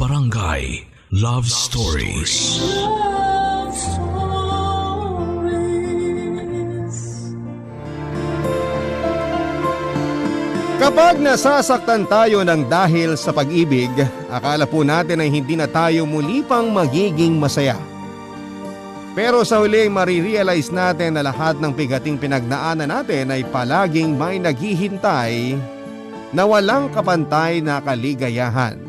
Barangay Love Stories. Love Stories. Kapag nasasaktan tayo ng dahil sa pag-ibig, akala po natin ay hindi na tayo muli pang magiging masaya. Pero sa huli marirealize natin na lahat ng bigating pinagnaanan natin ay palaging may naghihintay na walang kapantay na kaligayahan.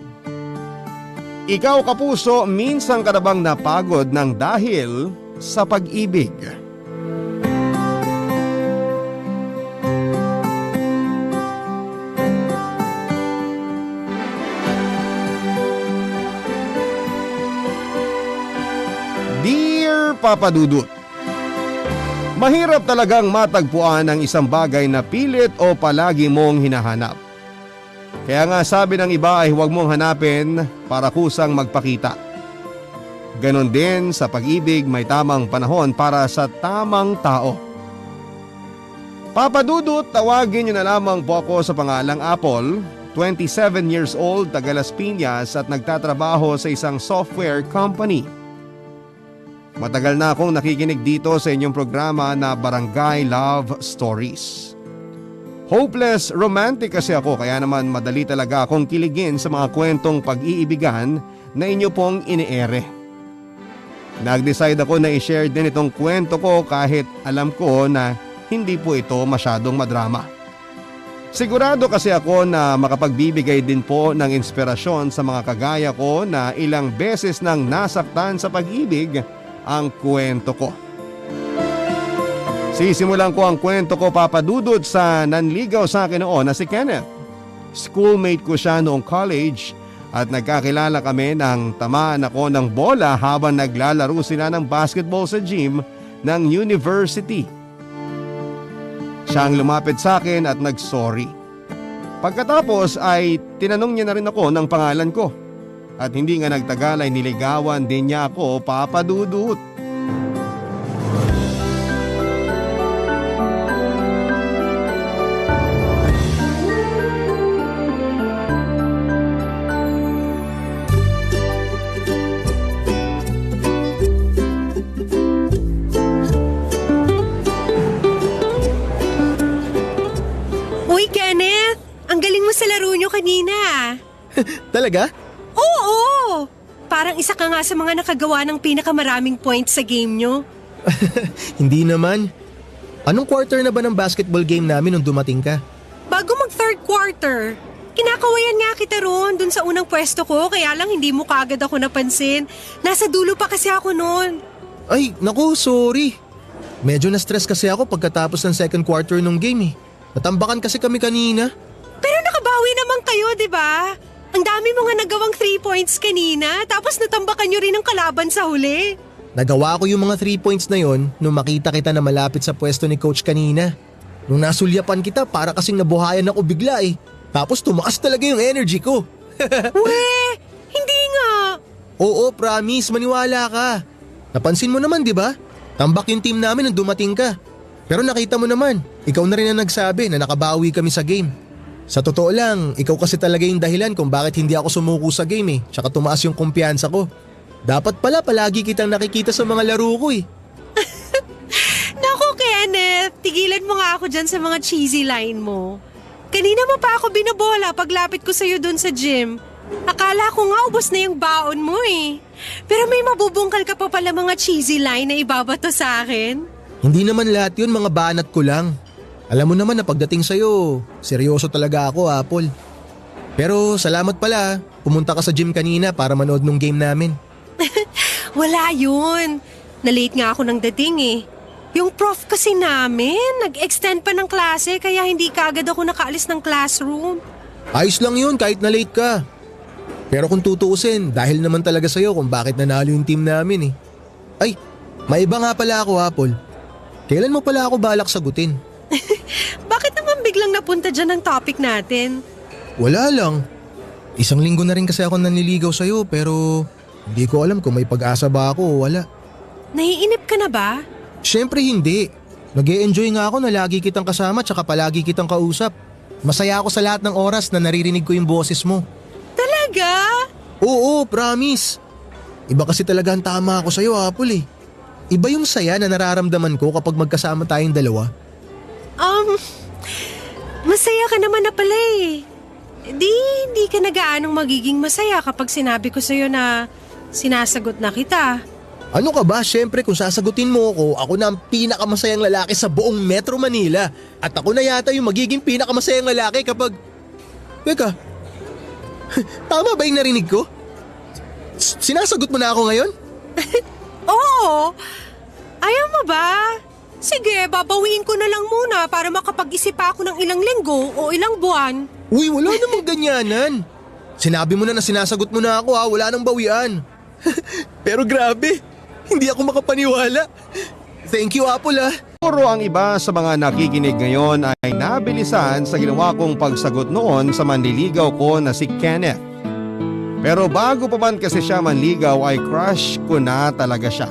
Ikaw kapuso, minsan ka na bang napagod ng dahil sa pag-ibig? Dear Papa Dudut, mahirap talagang matagpuan ang isang bagay na pilit o palagi mong hinahanap. Kaya nga sabi ng iba ay huwag mong hanapin para kusang magpakita. Ganon din sa pag-ibig, may tamang panahon para sa tamang tao. Papa Dudut, tawagin niyo na lamang po ako sa pangalang Apple, 27 years old, taga Las Piñas at nagtatrabaho sa isang software company. Matagal na akong nakikinig dito sa inyong programa na Barangay Love Stories. Hopeless romantic kasi ako, kaya naman madali talaga akong kiligin sa mga kwentong pag-iibigan na inyo pong iniere. Nag-decide ako na i-share din itong kwento ko kahit alam ko na hindi po ito masyadong madrama. Sigurado kasi ako na makapagbibigay din po ng inspirasyon sa mga kagaya ko na ilang beses nang nasaktan sa pag-ibig ang kwento ko. Sisimulan ko ang kwento ko, Papa Dudut, sa nanligaw sa akin noon na si Kenneth. Schoolmate ko siya noong college at nagkakilala kami nang tamaan ako ng bola habang naglalaro sila ng basketball sa gym ng university. Siya ang lumapit sa akin at nag-sorry. Pagkatapos ay tinanong niya na rin ako ng pangalan ko. At hindi nga nagtagal ay niligawan din niya ako, Papa Dudut. Uy, Kenneth! Ang galing mo sa laro nyo kanina. Talaga? Oo! Parang isa ka nga sa mga nakagawa ng pinakamaraming points sa game nyo. Hindi naman. Anong quarter na ba ng basketball game namin nung dumating ka? Bago mag third quarter. Kinakawayan nga kita roon dun sa unang pwesto ko, kaya lang hindi mo kaagad ako napansin. Nasa dulo pa kasi ako noon. Ay, naku, sorry. Medyo na-stress kasi ako pagkatapos ng second quarter nung game eh. Natambakan kasi kami kanina. Pero nakabawi naman kayo, di ba? Ang dami mo nga nagawang 3 points kanina, tapos natambakan nyo rin ang kalaban sa huli. Nagawa ko yung mga 3 points na yon nung makita kita na malapit sa pwesto ni coach kanina. Nung nasulyapan kita, para kasing nabuhayan ako bigla eh. Tapos tumaas talaga yung energy ko. Weh, hindi nga. Oo, promise, maniwala ka. Napansin mo naman, di ba? Tambak yung team namin nung dumating ka. Pero nakita mo naman, ikaw na rin ang nagsabi na nakabawi kami sa game. Sa totoo lang, ikaw kasi talaga yung dahilan kung bakit hindi ako sumuko sa game eh. Tsaka tumaas yung kumpiyansa ko. Dapat pala palagi kitang nakikita sa mga laro ko eh. Naku, Kenneth, tigilan mo nga ako dyan sa mga cheesy line mo. Kanina mo pa ako binabola paglapit ko sa'yo dun sa gym. Akala ko nga ubos na yung baon mo eh. Pero may mabubungkal ka pa pala mga cheesy line na ibabato sa akin. Hindi naman lahat yun, mga banat ko lang. Alam mo naman na pagdating sa'yo, seryoso talaga ako, Apple. Pero salamat pala, pumunta ka sa gym kanina para manood nung game namin. Wala yun. Na-late nga ako ng dating eh. Yung prof kasi namin, nag-extend pa ng klase kaya hindi kaagad ako nakaalis ng classroom. Ayos lang yun kahit na-late ka. Pero kung tutuusin, dahil naman talaga sa'yo kung bakit nanalo yung team namin eh. Ay, may iba nga pala ako, Apple. Kailan mo pala ako balak sagutin? Bakit naman biglang napunta dyan ang topic natin? Wala lang. Isang linggo na rin kasi ako naniligaw sa'yo pero hindi ko alam kung may pag-asa ba ako o wala. Naiinip ka na ba? Siyempre hindi. Nag-e-enjoy nga ako na lagi kitang kasama tsaka palagi kitang kausap. Masaya ako sa lahat ng oras na naririnig ko yung boses mo. Talaga? Oo, promise. Iba kasi talaga ang tama ako sa'yo, Apple eh. Iba yung saya na nararamdaman ko kapag magkasama tayong dalawa. Masaya ka naman na pala eh. Hindi ka nagaanong magiging masaya kapag sinabi ko sa'yo na sinasagot na kita. Ano ka ba? Siyempre kung sasagutin mo ako na ang pinakamasayang lalaki sa buong Metro Manila. At ako na yata yung magiging pinakamasayang lalaki kapag… Teka, tama ba yung narinig ko? Sinasagot mo na ako ngayon? Oo! Ayaw mo ba? Sige, babawiin ko na lang muna para makapag-isip ako ng ilang linggo o ilang buwan. Uy, wala namang ganyanan. Sinabi mo na sinasagot mo na ako wala nang bawian. Pero grabe, hindi ako makapaniwala. Thank you, Apple Puro ang iba sa mga nakikinig ngayon ay nabilisan sa ginawa kong pagsagot noon sa manliligaw ko na si Kenneth. Pero bago pa man kasi siya manligaw ay crush ko na talaga siya.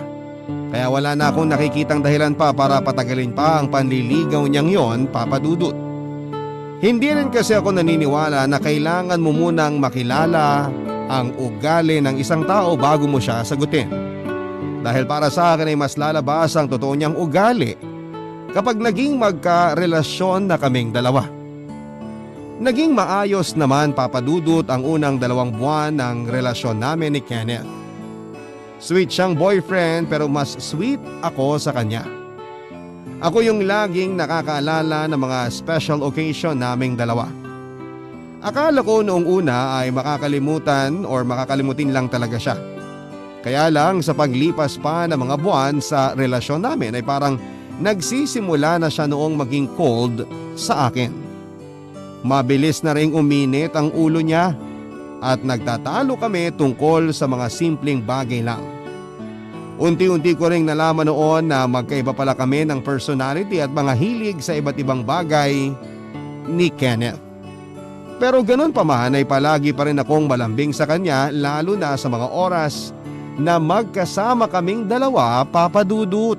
Kaya wala na akong nakikitang dahilan pa para patagalin pa ang panliligaw niyang yon, Papa Dudut. Hindi rin kasi ako naniniwala na kailangan mo munang makilala ang ugali ng isang tao bago mo siya sagutin. Dahil para sa akin ay mas lalabas ang totoo niyang ugali kapag naging magkarelasyon na kaming dalawa. Naging maayos naman, Papa Dudut, ang unang 2 buwan ng relasyon namin ni Kenneth. Sweet siyang boyfriend pero mas sweet ako sa kanya. Ako yung laging nakakaalala ng mga special occasion naming dalawa. Akala ko noong una ay makakalimutin lang talaga siya. Kaya lang sa paglipas pa ng mga buwan sa relasyon namin ay parang nagsisimula na siya noong maging cold sa akin. Mabilis na ring uminit ang ulo niya at nagtatalo kami tungkol sa mga simpleng bagay lang. Unti-unti ko ring nalaman noon na magkaiba pala kami ng personality at mga hilig sa iba't ibang bagay ni Kenneth. Pero ganun pa man ay palagi pa rin akong malambing sa kanya lalo na sa mga oras na magkasama kaming dalawa, Papa Dudut.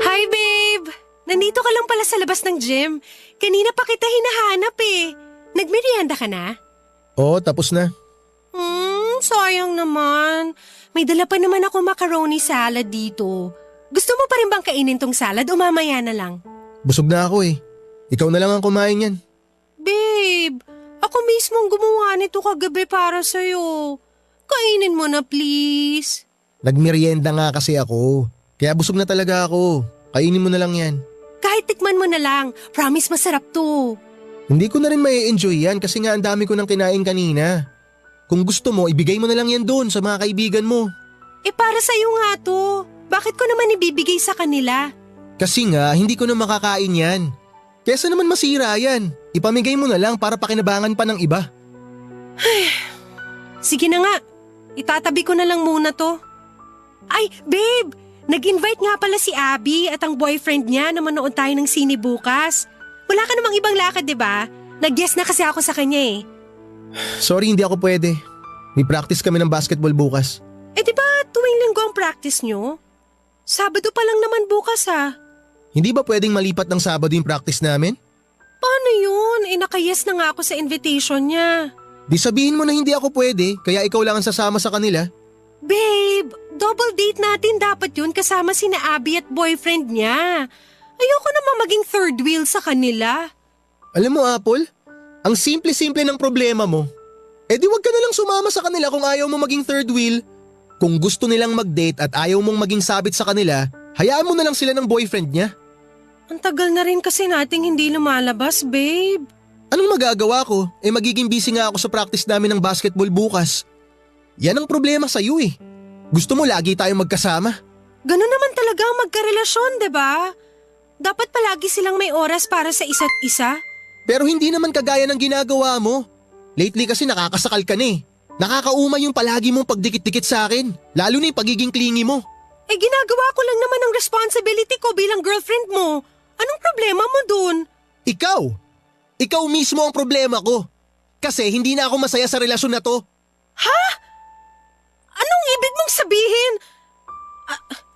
Hi babe! Nandito ka lang pala sa labas ng gym. Kanina pa kita hinahanap eh. Nagmerienda ka na? Oo, tapos na. Sayang naman. May dala pa naman ako macaroni salad dito. Gusto mo pa rin bang kainin tong salad o mamaya na lang? Busog na ako eh. Ikaw na lang ang kumain yan. Babe, ako mismo ang gumawa nito kagabi para sa'yo. Kainin mo na please. Nagmerienda nga kasi ako. Kaya busog na talaga ako. Kainin mo na lang yan. Kahit tikman mo na lang. Promise masarap to. Hindi ko na rin mai-enjoy yan kasi nga ang dami ko nang kinain kanina. Kung gusto mo, ibigay mo na lang yan doon sa mga kaibigan mo. Para sa'yo nga to. Bakit ko naman ibibigay sa kanila? Kasi nga, hindi ko na makakain yan. Kesa naman masira yan. Ipamigay mo na lang para pakinabangan pa ng iba. Sige na nga. Itatabi ko na lang muna to. Ay, babe! Nag-invite nga pala si Abby at ang boyfriend niya na manood tayo ng sine bukas. Wala ka namang ibang lakad, di ba? Nag-guess na kasi ako sa kanya eh. Sorry, hindi ako pwede. May practice kami ng basketball bukas. Di ba tuwing linggo ang practice nyo? Sabado pa lang naman bukas ha. Hindi ba pwedeng malipat ng Sabado yung practice namin? Paano yun? Naka-yes na nga ako sa invitation niya. Di sabihin mo na hindi ako pwede, kaya ikaw lang ang sasama sa kanila. Babe, double date natin dapat yun kasama sina Abby at boyfriend niya. Ayoko naman maging third wheel sa kanila. Alam mo, Apple, ang simple-simple ng problema mo. Di wag ka na lang sumama sa kanila kung ayaw mo maging third wheel. Kung gusto nilang mag-date at ayaw mong maging sabit sa kanila, hayaan mo na lang sila ng boyfriend niya. Ang tagal na rin kasi nating hindi lumalabas, babe. Anong magagawa ko? Magiging busy nga ako sa practice namin ng basketball bukas. Yan ang problema sa'yo eh. Gusto mo lagi tayong magkasama. Ganun naman talaga ang magkarelasyon, diba? Dapat palagi silang may oras para sa isa't isa. Pero hindi naman kagaya ng ginagawa mo. Lately kasi nakakasakal ka na eh. Nakakauma yung palagi mong pagdikit-dikit sa akin. Lalo na yung pagiging clingy mo. Ginagawa ko lang naman ang responsibility ko bilang girlfriend mo. Anong problema mo dun? Ikaw! Ikaw mismo ang problema ko. Kasi hindi na ako masaya sa relasyon na to. Ha? sabihin?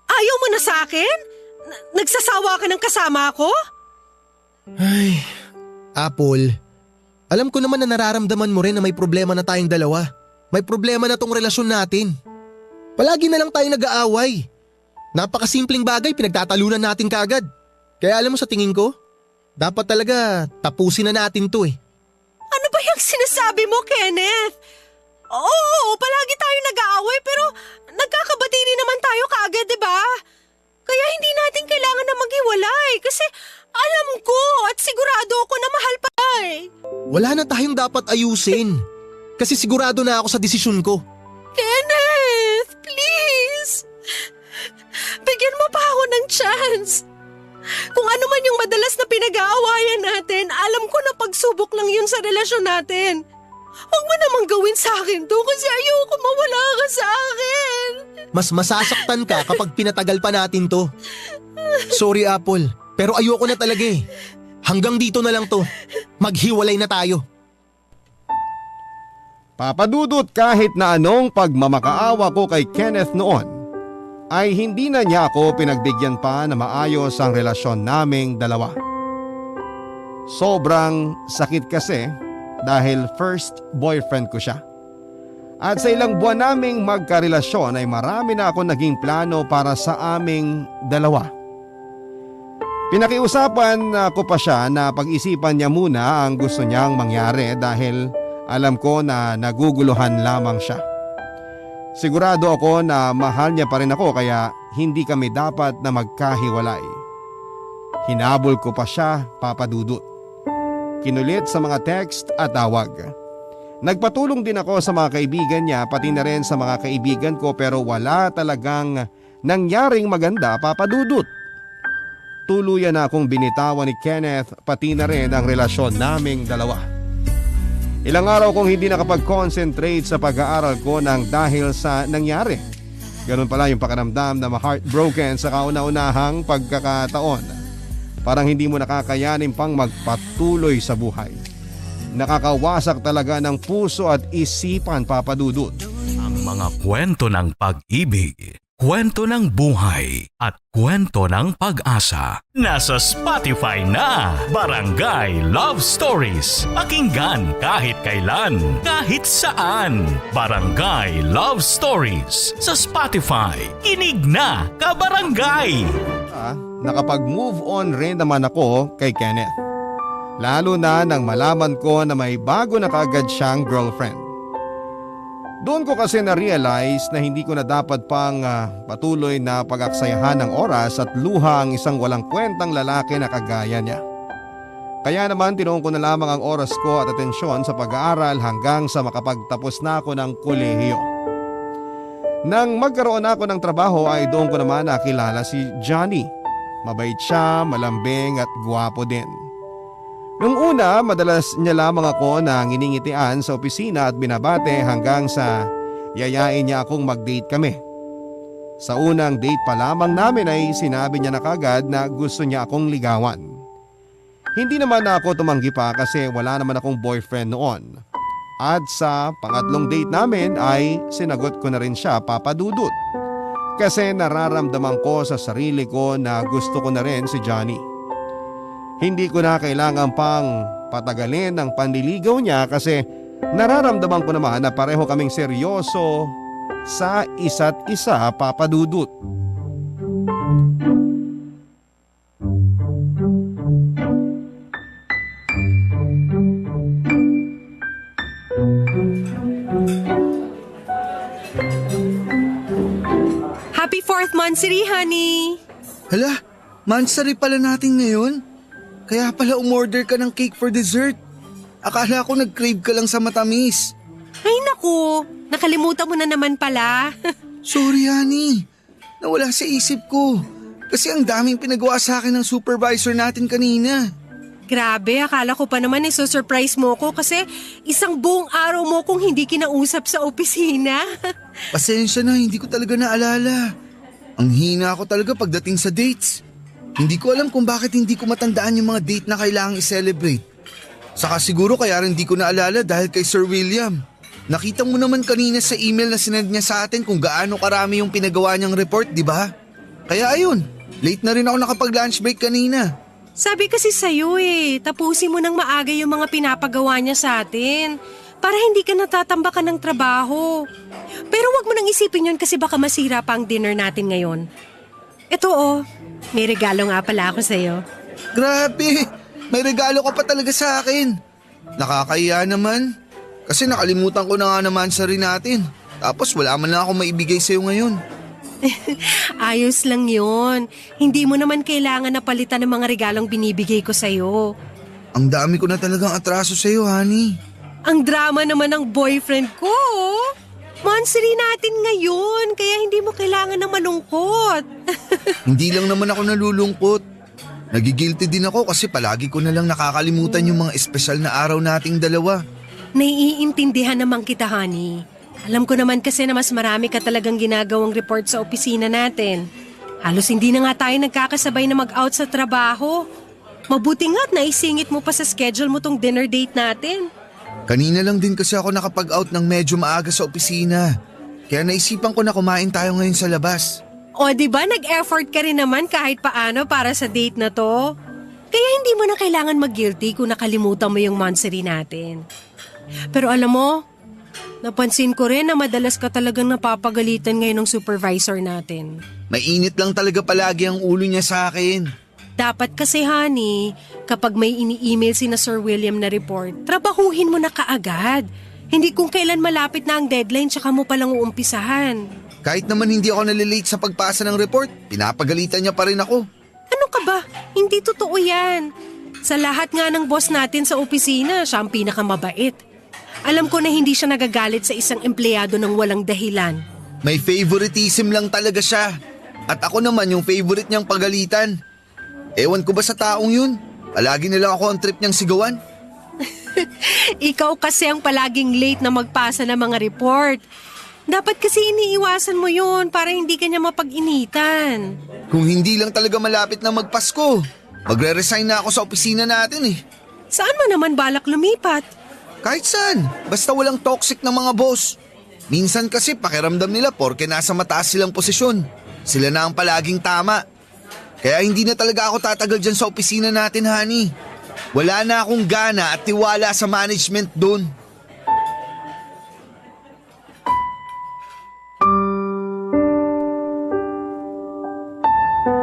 Ayaw mo na sa akin? Nagsasawa ka ng kasama ko? Ay, Apple. Alam ko naman na nararamdaman mo rin na may problema na tayong dalawa. May problema na tong relasyon natin. Palagi na lang tayo nag-aaway. Napakasimpleng bagay pinagtatalunan natin kaagad. Kaya alam mo sa tingin ko, dapat talaga tapusin na natin to eh. Ano ba yung sinasabi mo, Kenneth? Oo, palagi tayo nag-aaway pero nagkakabati rin naman tayo kaagad, di ba? Kaya hindi natin kailangan na maghiwalay kasi alam ko at sigurado ako na mahal pa eh. Wala na tayong dapat ayusin. Kasi sigurado na ako sa desisyon ko. Kenneth, please. Bigyan mo pa ako ng chance. Kung ano man yung madalas na pinag-aawayan natin, alam ko na pagsubok lang yun sa relasyon natin. Huwag mo namang gawin sa akin to kasi ayoko mawala ka sa akin. Mas masasaktan ka kapag pinatagal pa natin to. Sorry Apple, pero ayoko na talaga eh. Hanggang dito na lang to. Maghiwalay na tayo. Papadudot kahit na anong pagmamakaawa ko kay Kenneth noon, ay hindi na niya ako pinagbigyan pa na maayos ang relasyon naming dalawa. Sobrang sakit kasi dahil first boyfriend ko siya. At sa ilang buwan naming magkarelasyon ay marami na ako naging plano para sa aming dalawa. Pinakiusapan ko pa siya na pag-isipan niya muna ang gusto niyang mangyari dahil alam ko na naguguluhan lamang siya. Sigurado ako na mahal niya pa rin ako kaya hindi kami dapat na magkahiwalay. Hinabol ko pa siya, papadudot. Kinulit sa mga text at tawag. Nagpatulong din ako sa mga kaibigan niya pati na rin sa mga kaibigan ko pero wala talagang nangyaring maganda, papadudot. Tuluyan na akong binitawan ni Kenneth pati na rin ang relasyon naming dalawa. Ilang araw kong hindi nakapag-concentrate sa pag-aaral ko nang dahil sa nangyari. Ganun pala yung pakiramdam na ma-heartbroken sa kauna-unahang pagkakataon. Parang hindi mo nakakayanin pang magpatuloy sa buhay. Nakakawasak talaga ng puso at isipan, papadudot. Ang mga kwento ng pag-ibig, kwento ng buhay at kwento ng pag-asa. Nasa Spotify na, Barangay Love Stories. Pakinggan kahit kailan, kahit saan. Barangay Love Stories sa Spotify. Kinig na, kabarangay! Nakapag-move on rin naman ako kay Kenneth. Lalo na nang malaman ko na may bago na kaagad siyang girlfriend. Doon ko kasi na-realize na hindi ko na dapat pang patuloy na pag-aksayahan ng oras at luha ang isang walang kwentang lalaki na kagaya niya. Kaya naman tinuon ko na lamang ang oras ko at atensyon sa pag-aaral hanggang sa makapagtapos na ako ng kolehiyo. Nang magkaroon ako ng trabaho ay doon ko naman nakilala si Johnny. Mabait siya, malambing at gwapo din. Nung una, madalas niya lamang ako na nginingitian sa opisina at binabate hanggang sa yayain niya akong mag-date kami. Sa unang date pa lamang namin ay sinabi niya na kagad na gusto niya akong ligawan. Hindi naman ako tumanggi pa kasi wala naman akong boyfriend noon. At sa pangatlong date namin ay sinagot ko na rin siya, papadudot. Kasi nararamdaman ko sa sarili ko na gusto ko na rin si Johnny. Hindi ko na kailangan pang patagalin ang panliligaw niya kasi nararamdaman ko naman na pareho kaming seryoso sa isa't isa, papadudot. Happy 4th monthsary, honey! Hala, monthsary pala natin ngayon? Kaya pala umorder ka ng cake for dessert. Akala ko nag-crave ka lang sa matamis. Ay naku, nakalimutan mo na naman pala. Sorry, honey. Nawala sa isip ko. Kasi ang daming pinagawa sa akin ng supervisor natin kanina. Grabe, akala ko pa naman iso-surprise mo ko kasi isang buong araw mo kong hindi kinausap sa opisina. Pasensya na, hindi ko talaga naalala. Ang hina ako talaga pagdating sa dates. Hindi ko alam kung bakit hindi ko matandaan yung mga date na kailangang i-celebrate. Saka siguro kaya rin hindi ko naalala dahil kay Sir William. Nakita mo naman kanina sa email na sinend niya sa atin kung gaano karami yung pinagawa niyang report, di ba? Kaya ayun, late na rin ako nakapag-lunch break kanina. Sabi kasi sa'yo tapusin mo ng maaga yung mga pinapagawa niya sa atin para hindi ka natatambakan ng trabaho. Pero wag mo nang isipin yun kasi baka masira pa ang dinner natin ngayon. Ito may regalo nga pala ako sa'yo. Grabe, may regalo ka pa talaga sa akin. Nakakahiya naman. Kasi nakalimutan ko na nga naman sa rin natin. Tapos wala man lang ako maibigay sa'yo ngayon. Ayos lang yun. Hindi mo naman kailangan na palitan ng mga regalong binibigay ko sa'yo. Ang dami ko na talagang atraso sa'yo, honey. Ang drama naman ng boyfriend ko. Monthsary natin ngayon, kaya hindi mo kailangan na malungkot. Hindi lang naman ako nalulungkot. Nagigilty din ako kasi palagi ko na lang nakakalimutan yung mga espesyal na araw nating dalawa. Naiintindihan naman kita, honey. Alam ko naman kasi na mas marami ka talagang ginagawang report sa opisina natin. Halos hindi na nga tayo nagkakasabay na mag-out sa trabaho. Mabuti nga't naisingit mo pa sa schedule mo tong dinner date natin. Kanina lang din kasi ako nakapag-out ng medyo maaga sa opisina. Kaya naisipan ko na kumain tayo ngayon sa labas. O diba nag-effort ka rin naman kahit paano para sa date na to? Kaya hindi mo na kailangan mag-guilty kung nakalimutan mo yung monthsary natin. Pero alam mo, napansin ko rin na madalas ka talagang napapagalitan ngayon ng supervisor natin. Mainit lang talaga palagi ang ulo niya sa akin. Dapat kasi, honey, kapag may ini-email si na Sir William na report, trabahuhin mo na kaagad. Hindi kung kailan malapit na ang deadline tsaka mo palang uumpisahan. Kahit naman hindi ako nalilate sa pagpasa ng report, pinapagalitan niya pa rin ako. Ano ka ba? Hindi totoo yan. Sa lahat nga ng boss natin sa opisina, siya ang pinakamabait. Alam ko na hindi siya nagagalit sa isang empleyado ng walang dahilan. May favoritism lang talaga siya. At ako naman yung favorite niyang pagalitan. Ewan ko ba sa taong yun? Palagi na lang ako ang trip niyang sigawan. Ikaw kasi ang palaging late na magpasa ng mga report. Dapat kasi iniiwasan mo yun para hindi ka niya mapag-initan. Kung hindi lang talaga malapit na magpasko, magre-resign na ako sa opisina natin eh. Saan mo naman balak lumipat? Kahit saan, basta walang toxic na mga boss. Minsan kasi pakiramdam nila porke nasa mataas silang posisyon. Sila na ang palaging tama. Kaya hindi na talaga ako tatagal dyan sa opisina natin, honey. Wala na akong gana at tiwala sa management doon.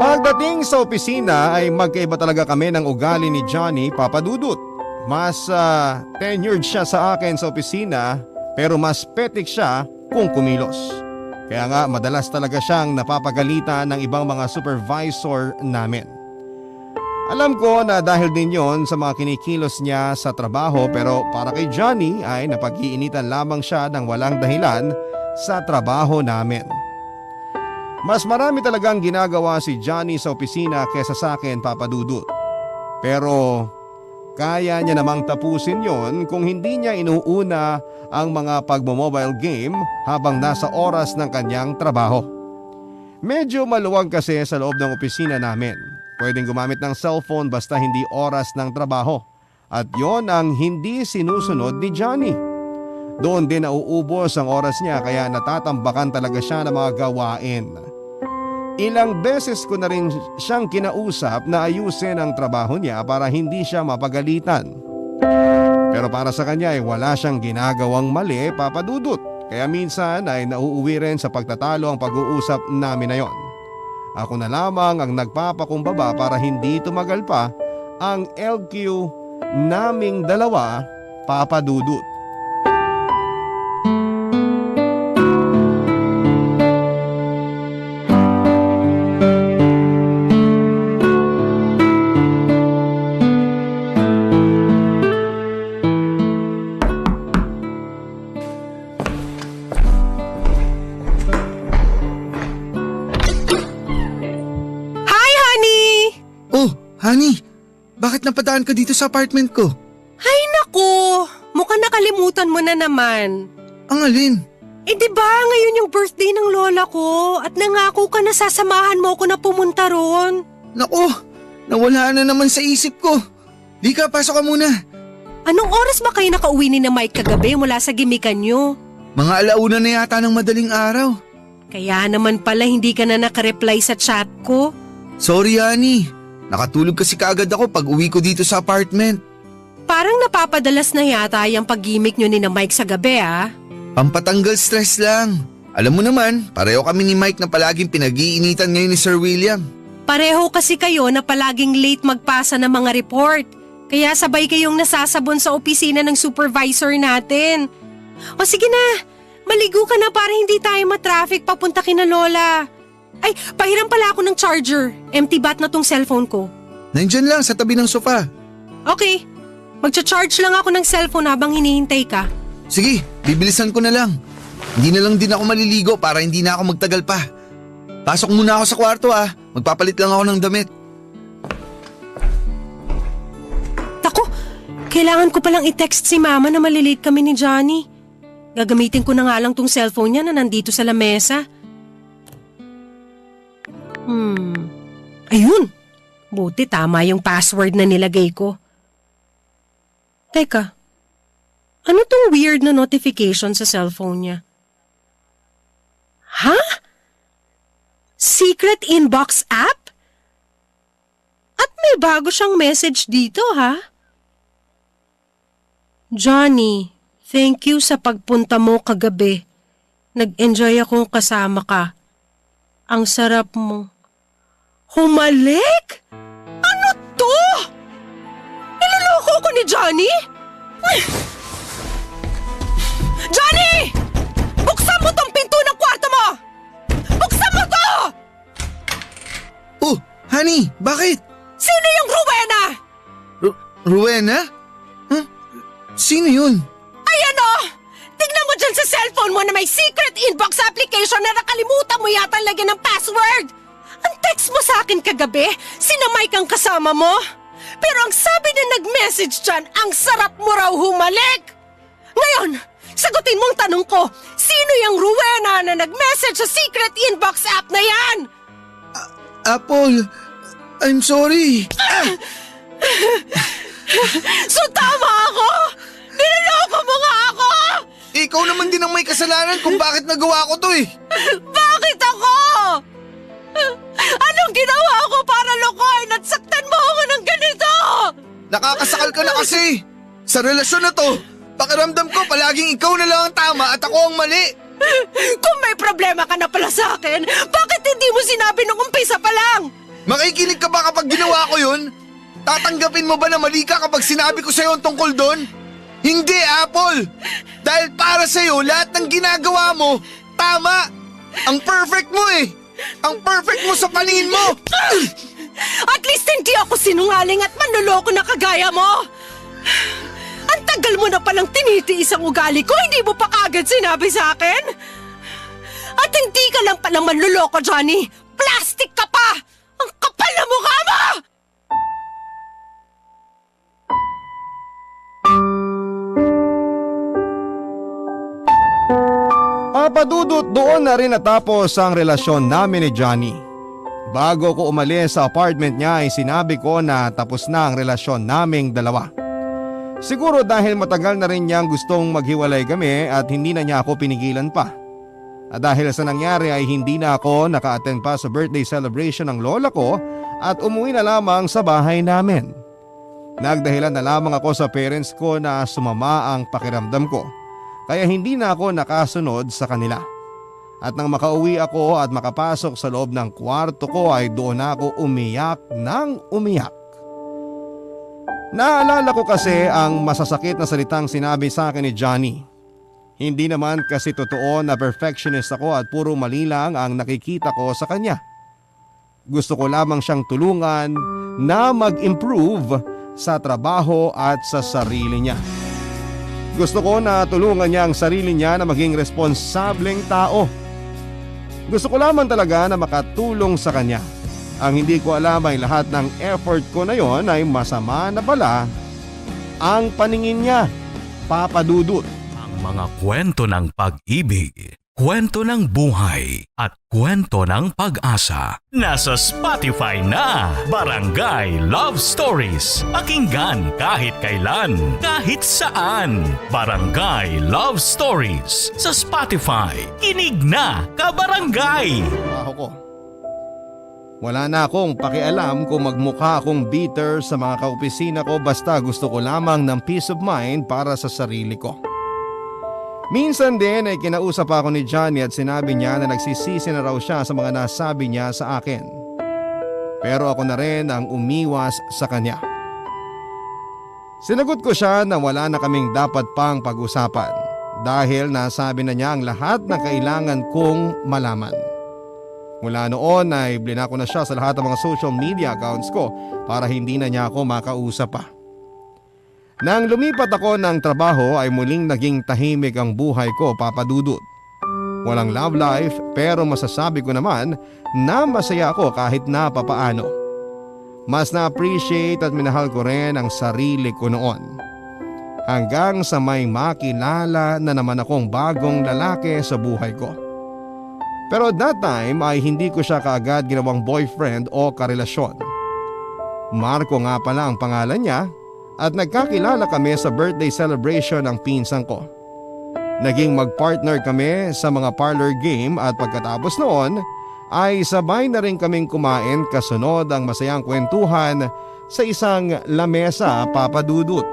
Pagdating sa opisina ay magkaiba talaga kami ng ugali ni Johnny Papadudut. Mas tenured siya sa akin sa opisina pero mas petik siya kung kumilos. Kaya nga madalas talaga siyang napapagalitan ng ibang mga supervisor namin. Alam ko na dahil din yon sa mga kinikilos niya sa trabaho pero para kay Johnny ay napag-iinitan lamang siya ng walang dahilan sa trabaho namin. Mas marami talagang ginagawa si Johnny sa opisina kesa sa akin, Papadudut. Pero kaya niya namang tapusin yon kung hindi niya inuuna ang mga pagmo-mobile game habang nasa oras ng kanyang trabaho. Medyo maluwag kasi sa loob ng opisina namin. Pwedeng gumamit ng cellphone basta hindi oras ng trabaho. At yon ang hindi sinusunod ni Johnny. Doon din nauubos ang oras niya kaya natatambakan talaga siya ng mga gawain. Ilang beses ko na rin siyang kinausap na ayusin ang trabaho niya para hindi siya mapagalitan. Pero para sa kanya ay wala siyang ginagawang mali, Papadudut. Kaya minsan ay nauuwi rin sa pagtatalo ang pag-uusap namin na yon. Ako na lamang ang nagpapakumbaba para hindi tumagal pa ang LQ naming dalawa, Papadudut. Honey, bakit napadaan ka dito sa apartment ko? Ay naku, mukhang nakalimutan mo na naman. Ang alin? Eh di ba ngayon yung birthday ng lola ko at nangako ka na sasamahan mo ako na pumunta ron. Naku, nawala na naman sa isip ko. Di ka, pasok ka muna. Anong oras ba kayo nakauwi ni na Mike kagabi mula sa gimikan nyo? Mga alauna na yata ng madaling araw. Kaya naman pala hindi ka na nakareply sa chat ko. Sorry, honey. Nakatulog kasi kaagad ako pag uwi ko dito sa apartment. Parang napapadalas na yata yung pag-gimik nyo ni na Mike sa gabi ah. Pampatanggal stress lang. Alam mo naman, pareho kami ni Mike na palaging pinag-iinitan ngayon ni Sir William. Pareho kasi kayo na palaging late magpasa ng mga report. Kaya sabay kayong nasasabon sa opisina ng supervisor natin. O sige na, maligo ka na para hindi tayo matraffic papunta kina Lola. Ay, pahiram pala ako ng charger. Empty bat na tong cellphone ko. Nandyan lang sa tabi ng sofa. Okay, magcha-charge lang ako ng cellphone habang hinihintay ka. Sige, bibilisan ko na lang. Hindi na lang din ako maliligo para hindi na ako magtagal pa. Pasok muna ako sa kwarto ah. Magpapalit lang ako ng damit. Tako, kailangan ko palang i-text si Mama na malilate kami ni Johnny. Gagamitin ko na nga lang tong cellphone niya na nandito sa lamesa. Ayun! Buti tama yung password na nilagay ko. Teka, ano tong weird na notification sa cellphone niya? Ha? Secret inbox app? At may bago siyang message dito ha? Johnny, thank you sa pagpunta mo kagabi. Nag-enjoy akong kasama ka. Ang sarap mo. Humalik? Ano to? Niloloko ko ni Johnny? Johnny! Buksan mo tong pinto ng kwarto mo! Buksan mo to! Oh, honey, bakit? Sino yung Rowena? Rowena? Huh? Sino yun? Ayan o! Tingnan mo dyan sa cellphone mo na may secret inbox application na nakalimutan mo yata lagyan ng password. Ang text mo sa akin kagabi, sina Mike ang kasama mo. Pero ang sabi na nag-message dyan, ang sarap mo raw humalik. Ngayon, sagutin mo ang tanong ko, sino yung Rowena na nag-message sa secret inbox app na yan? Apple, I'm sorry. So tama ako? Niloloko mo nga ako? Ikaw naman din ang may kasalanan kung bakit nagawa ko to eh. Bakit ako? Anong ginawa ko para lokohin at saktan mo ako ng ganito? Nakakasakal ka na kasi. Sa relasyon na to, pakiramdam ko palaging ikaw na lang ang tama at ako ang mali. Kung may problema ka na pala sa akin, bakit hindi mo sinabi nung umpisa pa lang? Makikinig ka ba kapag ginawa ko yun? Tatanggapin mo ba na mali ka kapag sinabi ko sa'yo ang tungkol doon? Hindi, Apple! Dahil para sa'yo, lahat ng ginagawa mo, tama! Ang perfect mo eh! Ang perfect mo sa paningin mo! At least hindi ako sinungaling at manloloko na kagaya mo! Ang tagal mo na palang tinitiis ang ugali ko, hindi mo pa kagad sinabi sa akin? At hindi ka lang palang manloloko, Johnny! Plastic ka pa! Ang kapal na mukha mo! Papadudot doon na rin natapos ang relasyon namin ni Johnny. Bago ko umalis sa apartment niya ay sinabi ko na tapos na ang relasyon naming dalawa. Siguro dahil matagal na rin niyang gustong maghiwalay kami at hindi na niya ako pinigilan pa. At dahil sa nangyari ay hindi na ako naka-attend pa sa birthday celebration ng lola ko at umuwi na lamang sa bahay namin. Nagdahilan na lamang ako sa parents ko na sumama ang pakiramdam ko. Kaya hindi na ako nakasunod sa kanila. At nang makauwi ako at makapasok sa loob ng kwarto ko ay doon ako umiyak ng umiyak. Naalala ko kasi ang masasakit na salitang sinabi sa akin ni Johnny. Hindi naman kasi totoo na perfectionist ako at puro mali lang ang nakikita ko sa kanya. Gusto ko lamang siyang tulungan na mag-improve sa trabaho at sa sarili niya. Gusto ko na tulungan niya ang sarili niya na maging responsableng tao. Gusto ko lamang talaga na makatulong sa kanya. Ang hindi ko alam ay lahat ng effort ko na yon ay masama na pala ang paningin niya. Papadudot. Ang mga kwento ng pag-ibig, kwento ng buhay at kwento ng pag-asa. Nasa Spotify na, Barangay Love Stories. Pakinggan kahit kailan, kahit saan. Barangay Love Stories sa Spotify. Kinig na, kabarangay! Trabaho ko. Wala na akong pakialam kung magmukha akong bitter sa mga kaopisina ko basta gusto ko lamang ng peace of mind para sa sarili ko. Minsan din ay kinausap ako ni Johnny at sinabi niya na nagsisisi na raw siya sa mga nasabi niya sa akin. Pero ako na rin ang umiwas sa kanya. Sinagot ko siya na wala na kaming dapat pang pag-usapan dahil nasabi na niya ang lahat na kailangan kong malaman. Mula noon ay blinako na siya sa lahat ng mga social media accounts ko para hindi na niya ako makausap pa. Nang lumipat ako ng trabaho ay muling naging tahimik ang buhay ko, Papa Dudut. Walang love life pero masasabi ko naman na masaya ako kahit na papaano. Mas na-appreciate at minahal ko rin ang sarili ko noon. Hanggang sa may makilala na naman akong bagong lalaki sa buhay ko. Pero at that time ay hindi ko siya kaagad ginawang boyfriend o karelasyon. Marco nga pala ang pangalan niya at nagkakilala kami sa birthday celebration ng pinsan ko. Naging magpartner kami sa mga parlor game at pagkatapos noon ay sabay na rin kaming kumain kasunod ang masayang kwentuhan sa isang lamesa, Papa Dudut.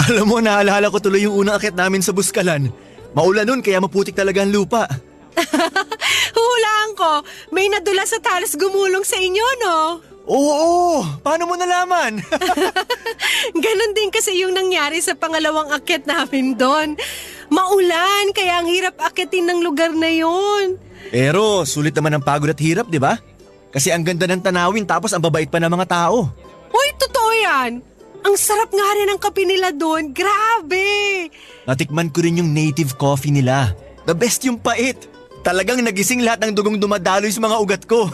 Alam mo, naalala ko tuloy yung unang akit namin sa Buskalan. Maulan nun kaya maputik talaga ang lupa. Hulaan ko, may nadula sa talas gumulong sa inyo, no? Oo, paano mo nalaman? Ganon din kasi yung nangyari sa pangalawang akit namin doon. Maulan, kaya ang hirap akitin ng lugar na yun. Pero sulit naman ang pagod at hirap, di ba? Kasi ang ganda ng tanawin tapos ang babait pa ng mga tao. Uy, totoo yan. Ang sarap nga rin ang kape nila doon. Grabe! Natikman ko rin yung native coffee nila. The best yung pait. Talagang nagising lahat ng dugong dumadaloy sa mga ugat ko.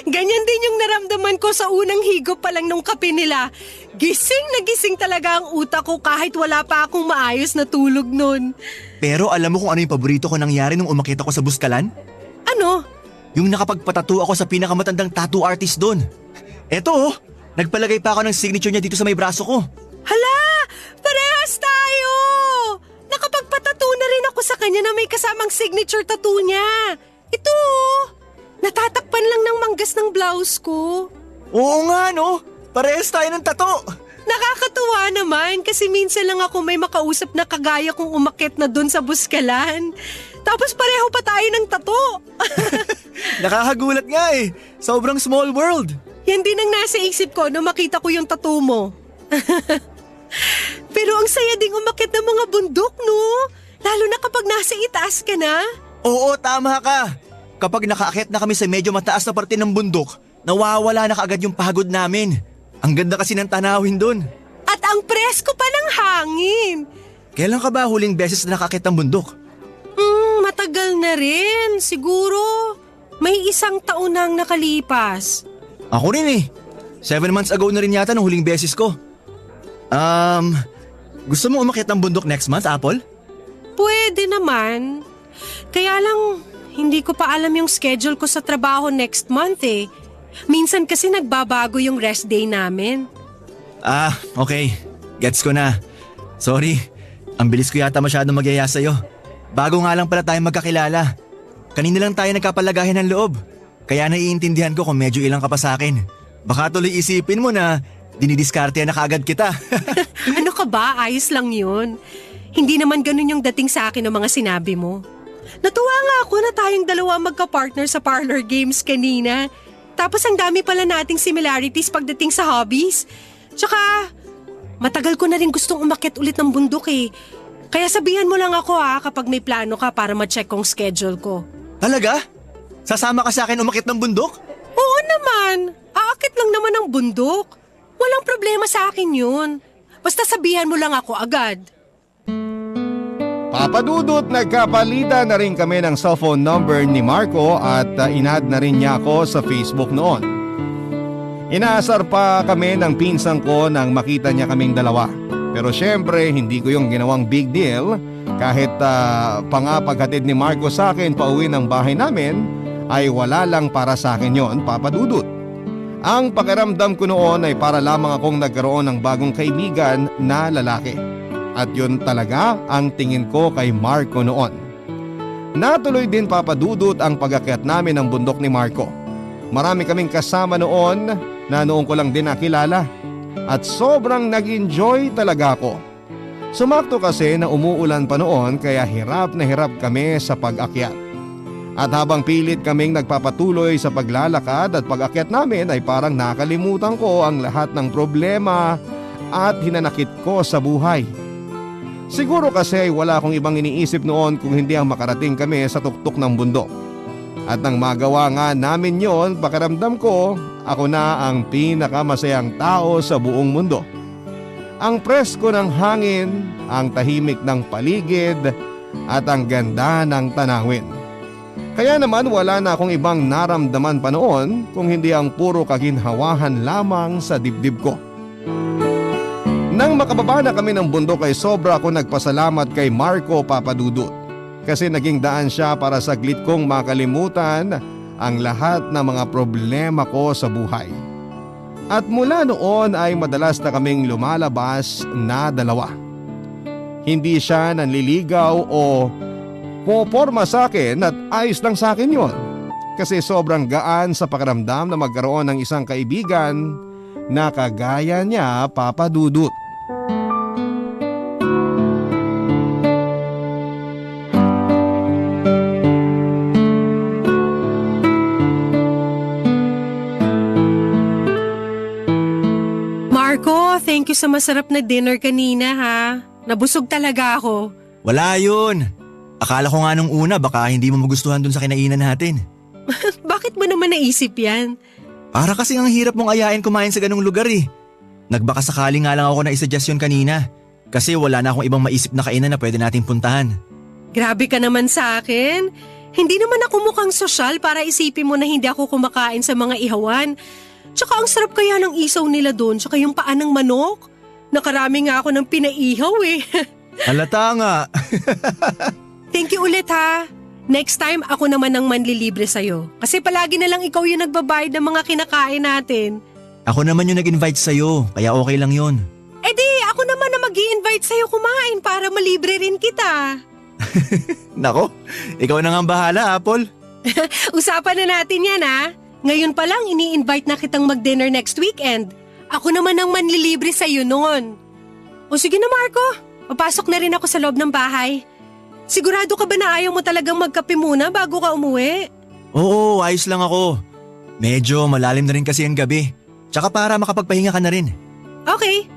Ganyan din yung naramdaman ko sa unang higop pa lang nung kape nila. Gising na gising talaga ang utak ko kahit wala pa akong maayos na tulog nun. Pero alam mo kung ano yung paborito ko nangyari nung umakit ako sa Buskalan? Ano? Yung nakapagpatattoo ako sa pinakamatandang tattoo artist doon. Eto oh, nagpalagay pa ako ng signature niya dito sa may braso ko. Hala! Parehas tayo! Nakapagpatattoo na rin ako sa kanya na may kasamang signature tattoo niya. Ito oh! Natatakpan lang ng manggas ng blouse ko. Oo nga no, parehas tayo ng tattoo. Nakakatuwa naman kasi minsan lang ako may makausap na kagaya kong umakit na dun sa Buskalan. Tapos pareho pa tayo ng tattoo. Nakakagulat nga eh, sobrang small world. Yan din ang nasa isip ko nung makita ko yung tattoo mo. Pero ang saya ding umakit ng mga bundok, no? Lalo na kapag nasa itaas ka na. Oo, tama ka. Kapag nakaakyat na kami sa medyo mataas na parte ng bundok, nawawala na kaagad yung pagod namin. Ang ganda kasi ng tanawin doon. At ang presko pa ng hangin. Kailan ka ba huling beses na nakaakyat ng bundok? Matagal na rin. Siguro may 1 taon nang nakalipas. Ako rin eh. 7 months ago na rin yata nung huling beses ko. Gusto mo umakyat ng bundok next month, Apple? Pwede naman. Kaya lang, hindi ko pa alam yung schedule ko sa trabaho next month eh. Minsan kasi nagbabago yung rest day namin. Ah, okay. Gets ko na. Sorry, ang bilis ko yata masyadong magyaya sa'yo. Bago nga lang pala tayo magkakilala. Kanina lang tayo nagkapalagayan ng loob. Kaya naiintindihan ko kung medyo ilang ka pa sa akin. Baka tuloy isipin mo na dinidiskartehan na kaagad kita. Ano ka ba? Ayos lang yun. Hindi naman ganun yung dating sa akin ng mga sinabi mo. Natuwa nga ako na tayong dalawa magka-partner sa parlor games kanina. Tapos ang dami pala nating similarities pagdating sa hobbies. Tsaka, matagal ko na rin gustong umakyat ulit ng bundok eh. Kaya sabihan mo lang ako kapag may plano ka para ma-check kong schedule ko. Talaga? Sasama ka sa akin umakyat ng bundok? Oo naman. Aakit lang naman ang bundok. Walang problema sa akin yun. Basta sabihan mo lang ako agad. Papa Dudut, nagkapalitan na rin kami ng cellphone number ni Marco at in-add na rin niya ako sa Facebook noon. Inaasar pa kami ng pinsan ko nang makita niya kaming dalawa. Pero syempre hindi ko yung ginawang big deal kahit pa nga paghatid ni Marco sa akin pauwi ng bahay namin ay wala lang para sa akin yon, Papa Dudut. Ang pakiramdam ko noon ay para lamang akong nagkaroon ng bagong kaibigan na lalaki. At yun talaga ang tingin ko kay Marco noon. Natuloy din, Papa Dudut, ang pag-akyat namin ng bundok ni Marco. Marami kaming kasama noon na noon ko lang din nakilala. At sobrang nag-enjoy talaga ako. Sumakto kasi na umuulan pa noon kaya hirap na hirap kami sa pag-akyat. At habang pilit kaming nagpapatuloy sa paglalakad at pag-akyat namin ay parang nakalimutan ko ang lahat ng problema at hinanakit ko sa buhay. Siguro kasi wala akong ibang iniisip noon kung hindi ang makarating kami sa tuktok ng bundok. At nang magawa nga namin yon, pakiramdam ko, ako na ang pinakamasayang tao sa buong mundo. Ang presko ng hangin, ang tahimik ng paligid, at ang ganda ng tanawin. Kaya naman wala na akong ibang naramdaman pa noon kung hindi ang puro kaginhawahan lamang sa dibdib ko. Nang makababa na kami ng bundok ay sobra ako nagpasalamat kay Marco, Papa Dudut. Kasi naging daan siya para saglit kong makalimutan ang lahat ng mga problema ko sa buhay. At mula noon ay madalas na kaming lumalabas na dalawa. Hindi siya nanliligaw o poporma sa akin at ayos lang sa akin yon. Kasi sobrang gaan sa pakiramdam na magkaroon ng isang kaibigan na kagaya niya, Papa Dudut. Marco, thank you sa masarap na dinner kanina ha. Nabusog talaga ako. Wala yun. Akala ko nga nung una baka hindi mo magustuhan dun sa kinainan natin. Bakit mo naman naisip yan? Para kasi ang hirap mong ayain kumain sa ganung lugar eh. Nagbaka sakali nga lang ako na isa-suggest yun kanina. Kasi wala na akong ibang maisip na kainan na pwede nating puntahan. Grabe ka naman sa akin. Hindi naman ako mukhang sosyal para isipin mo na hindi ako kumakain sa mga ihawan. Tsaka ang sarap kaya ng isaw nila doon, tsaka yung paa ng manok. Nakarami nga ako ng pinaihaw eh. Halata nga. Thank you ulit ha. Next time ako naman ang manlilibre sa'yo. Kasi palagi na lang ikaw yung nagbabayad ng mga kinakain natin. Ako naman yung nag-invite sa'yo, kaya okay lang yun. Eh di, ako naman na mag-i-invite sa'yo kumain para malibre rin kita. Nako, ikaw na nga ang bahala, Apple. Usapan na natin yan ha. Ngayon pa lang ini-invite na kitang mag-dinner next weekend. Ako naman ang manlilibre sa'yo noon. O sige na Marco, papasok na rin ako sa loob ng bahay. Sigurado ka ba na ayaw mo talagang magkape muna bago ka umuwi? Oo, ayos lang ako. Medyo malalim na rin kasi ang gabi. Tsaka para makapagpahinga ka na rin. Okay,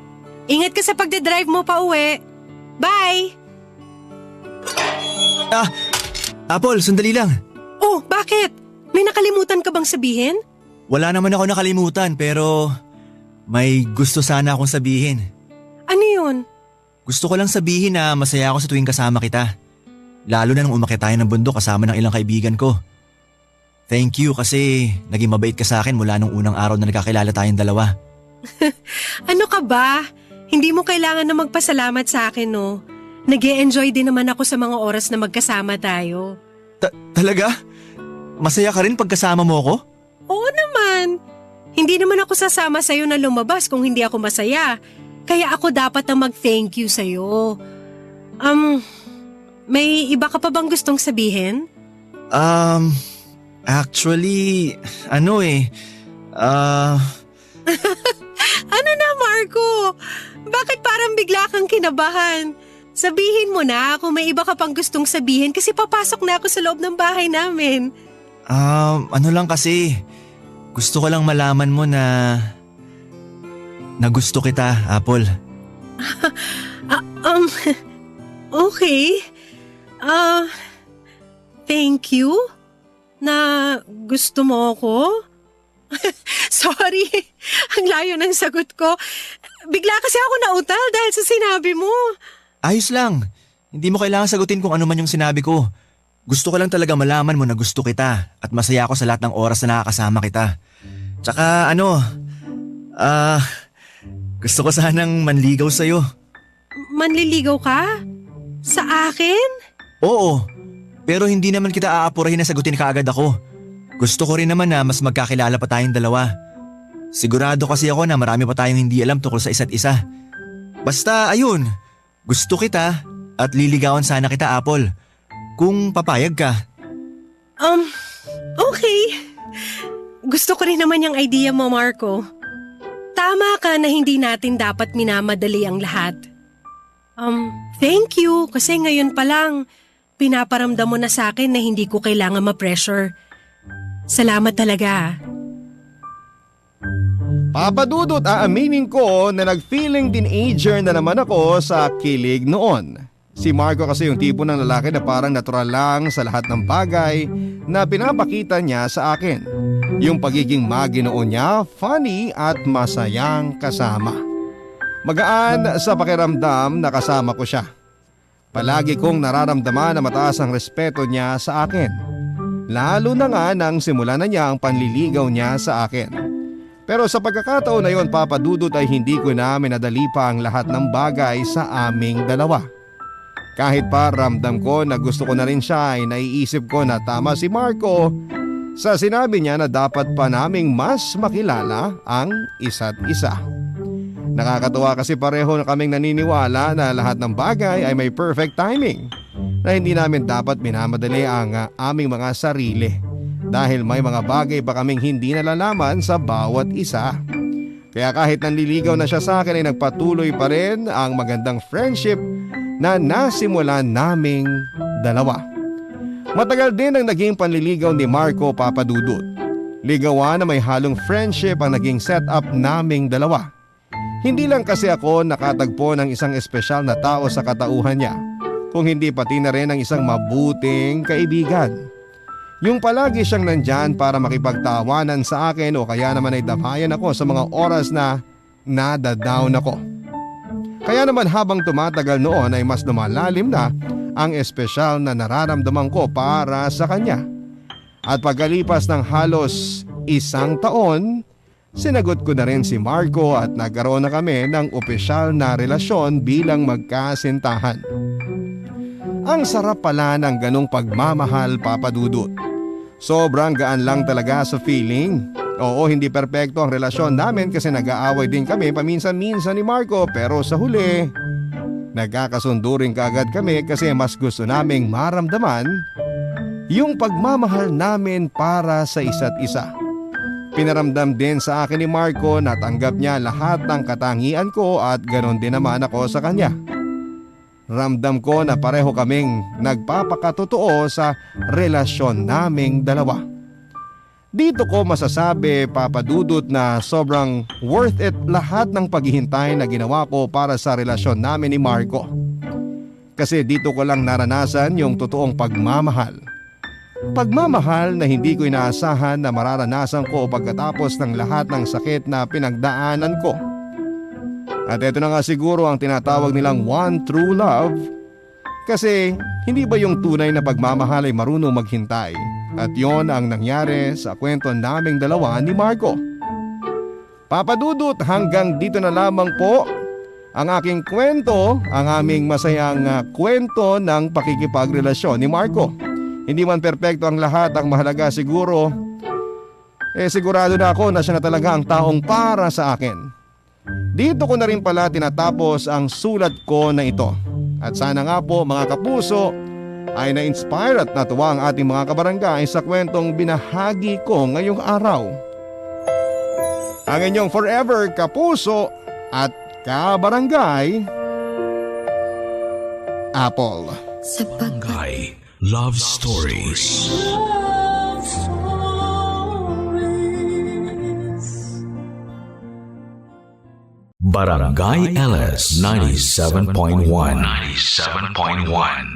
ingat ka sa pagdadrive mo pa uwi. Bye! Apple, sandali lang. Oh, bakit? May nakalimutan ka bang sabihin? Wala naman ako nakalimutan pero may gusto sana akong sabihin. Ano yun? Gusto ko lang sabihin na masaya ako sa tuwing kasama kita. Lalo na nung umakyat tayo ng bundok kasama ng ilang kaibigan ko. Thank you kasi naging mabait ka sa akin mula nung unang araw na nagkakilala tayong dalawa. Ano ka ba? Hindi mo kailangan na magpasalamat sa akin, no? Nag-e-enjoy din naman ako sa mga oras na magkasama tayo. Talaga? Masaya ka rin pagkasama mo ako? Oo naman. Hindi naman ako sasama sa'yo na lumabas kung hindi ako masaya. Kaya ako dapat na mag-thank you sa'yo. May iba ka pa bang gustong sabihin? Actually, ano na Marco? Bakit parang bigla kang kinabahan? Sabihin mo na kung may iba ka pang gustong sabihin kasi papasok na ako sa loob ng bahay namin. Ano lang kasi, gusto ko lang malaman mo na gusto kita, Apple. Okay. Thank you na gusto mo ako. Sorry, ang layo ng sagot ko. Bigla kasi ako nautal dahil sa sinabi mo. Ayos lang. Hindi mo kailangan sagutin kung ano man yung sinabi ko. Gusto ko lang talaga malaman mo na gusto kita at masaya ako sa lahat ng oras na nakakasama kita. Tsaka gusto ko sanang manligaw sa'yo. Manliligaw ka? Sa akin? Oo, pero hindi naman kita aapurahin na sagutin kaagad ako. Gusto ko rin naman na mas magkakilala pa tayong dalawa. Sigurado kasi ako na marami pa tayong hindi alam tungkol sa isa't isa. Basta ayun, gusto kita at liligawan sana kita, Apple. Kung papayag ka. Okay. Gusto ko rin naman yung idea mo, Marco. Tama ka na hindi natin dapat minamadali ang lahat. Thank you kasi ngayon pa lang pinaparamdam mo na sa akin na hindi ko kailangan ma-pressure. Salamat talaga. Papa Dudut, aaminin ko na nag-feeling teenager na naman ako sa kilig noon. Si Marco kasi yung tipo ng lalaki na parang natural lang sa lahat ng bagay na pinapakita niya sa akin. Yung pagiging maginoo niya, funny at masayang kasama. Magaan sa pakiramdam na kasama ko siya. Palagi kong nararamdaman na mataas ang respeto niya sa akin. Lalo na nga nang simulan na niya ang panliligaw niya sa akin. Pero sa pagkakataon na yon, Papa Dudut, ay hindi ko na minadali pa ang lahat ng bagay sa aming dalawa. Kahit pa ramdam ko na gusto ko na rin siya, ay naiisip ko na tama si Marco sa sinabi niya na dapat pa naming mas makilala ang isa't isa. Nakakatuwa kasi pareho na kaming naniniwala na lahat ng bagay ay may perfect timing, na hindi namin dapat minamadali ang aming mga sarili dahil may mga bagay pa kaming hindi nalalaman sa bawat isa. Kaya kahit nanliligaw na siya sa akin ay nagpatuloy pa rin ang magandang friendship na nasimulan naming dalawa. Matagal din ang naging panliligaw ni Marco, Papa Dudut. Ligawan na may halong friendship ang naging setup naming dalawa. Hindi lang kasi ako nakatagpo ng isang espesyal na tao sa katauhan niya, kung hindi pati na rin ang isang mabuting kaibigan. Yung palagi siyang nandyan para makipagtawanan sa akin o kaya naman ay damayan ako sa mga oras na nadadown ako. Kaya naman habang tumatagal noon ay mas lumalalim na ang espesyal na nararamdaman ko para sa kanya. At pagkalipas ng halos 1 taon, sinagot ko na rin si Marco at nagkaroon na kami ng opisyal na relasyon bilang magkasintahan. Ang sarap pala ng ganong pagmamahal, Papa Dudut. Sobrang gaan lang talaga sa feeling. Oo, hindi perpekto ang relasyon namin kasi nag-aaway din kami paminsan-minsan ni Marco, pero sa huli, nagkakasundo rin kaagad kami kasi mas gusto naming maramdaman yung pagmamahal namin para sa isa't isa. Pinaramdam din sa akin ni Marco na tanggap niya lahat ng katangian ko at ganon din naman ako sa kanya. Ramdam ko na pareho kaming nagpapakatotoo sa relasyon naming dalawa. Dito ko masasabi, Papa Dudut, na sobrang worth it lahat ng paghihintay na ginawa ko para sa relasyon namin ni Marco. Kasi dito ko lang naranasan yung totoong pagmamahal. Pagmamahal na hindi ko inaasahan na mararanasan ko pagkatapos ng lahat ng sakit na pinagdaanan ko. At ito na nga siguro ang tinatawag nilang one true love. Kasi hindi ba yung tunay na pagmamahal ay marunong maghintay? At yon ang nangyari sa kwento naming dalawa ni Marco. Papa Dudut, hanggang dito na lamang po ang aking kwento, ang aming masayang kwento ng pakikipagrelasyon ni Marco. Hindi man perpekto ang lahat, ang mahalaga siguro, sigurado na ako na siya na talaga ang taong para sa akin. Dito ko na rin pala tinatapos ang sulat ko na ito. At sana nga po mga kapuso ay na-inspire at natuwa ang ating mga kabarangay sa kwentong binahagi ko ngayong araw. Ang inyong forever kapuso at kabarangay, Apple. Sa Barangay Love Stories. Love Stories. Barangay LS 97.1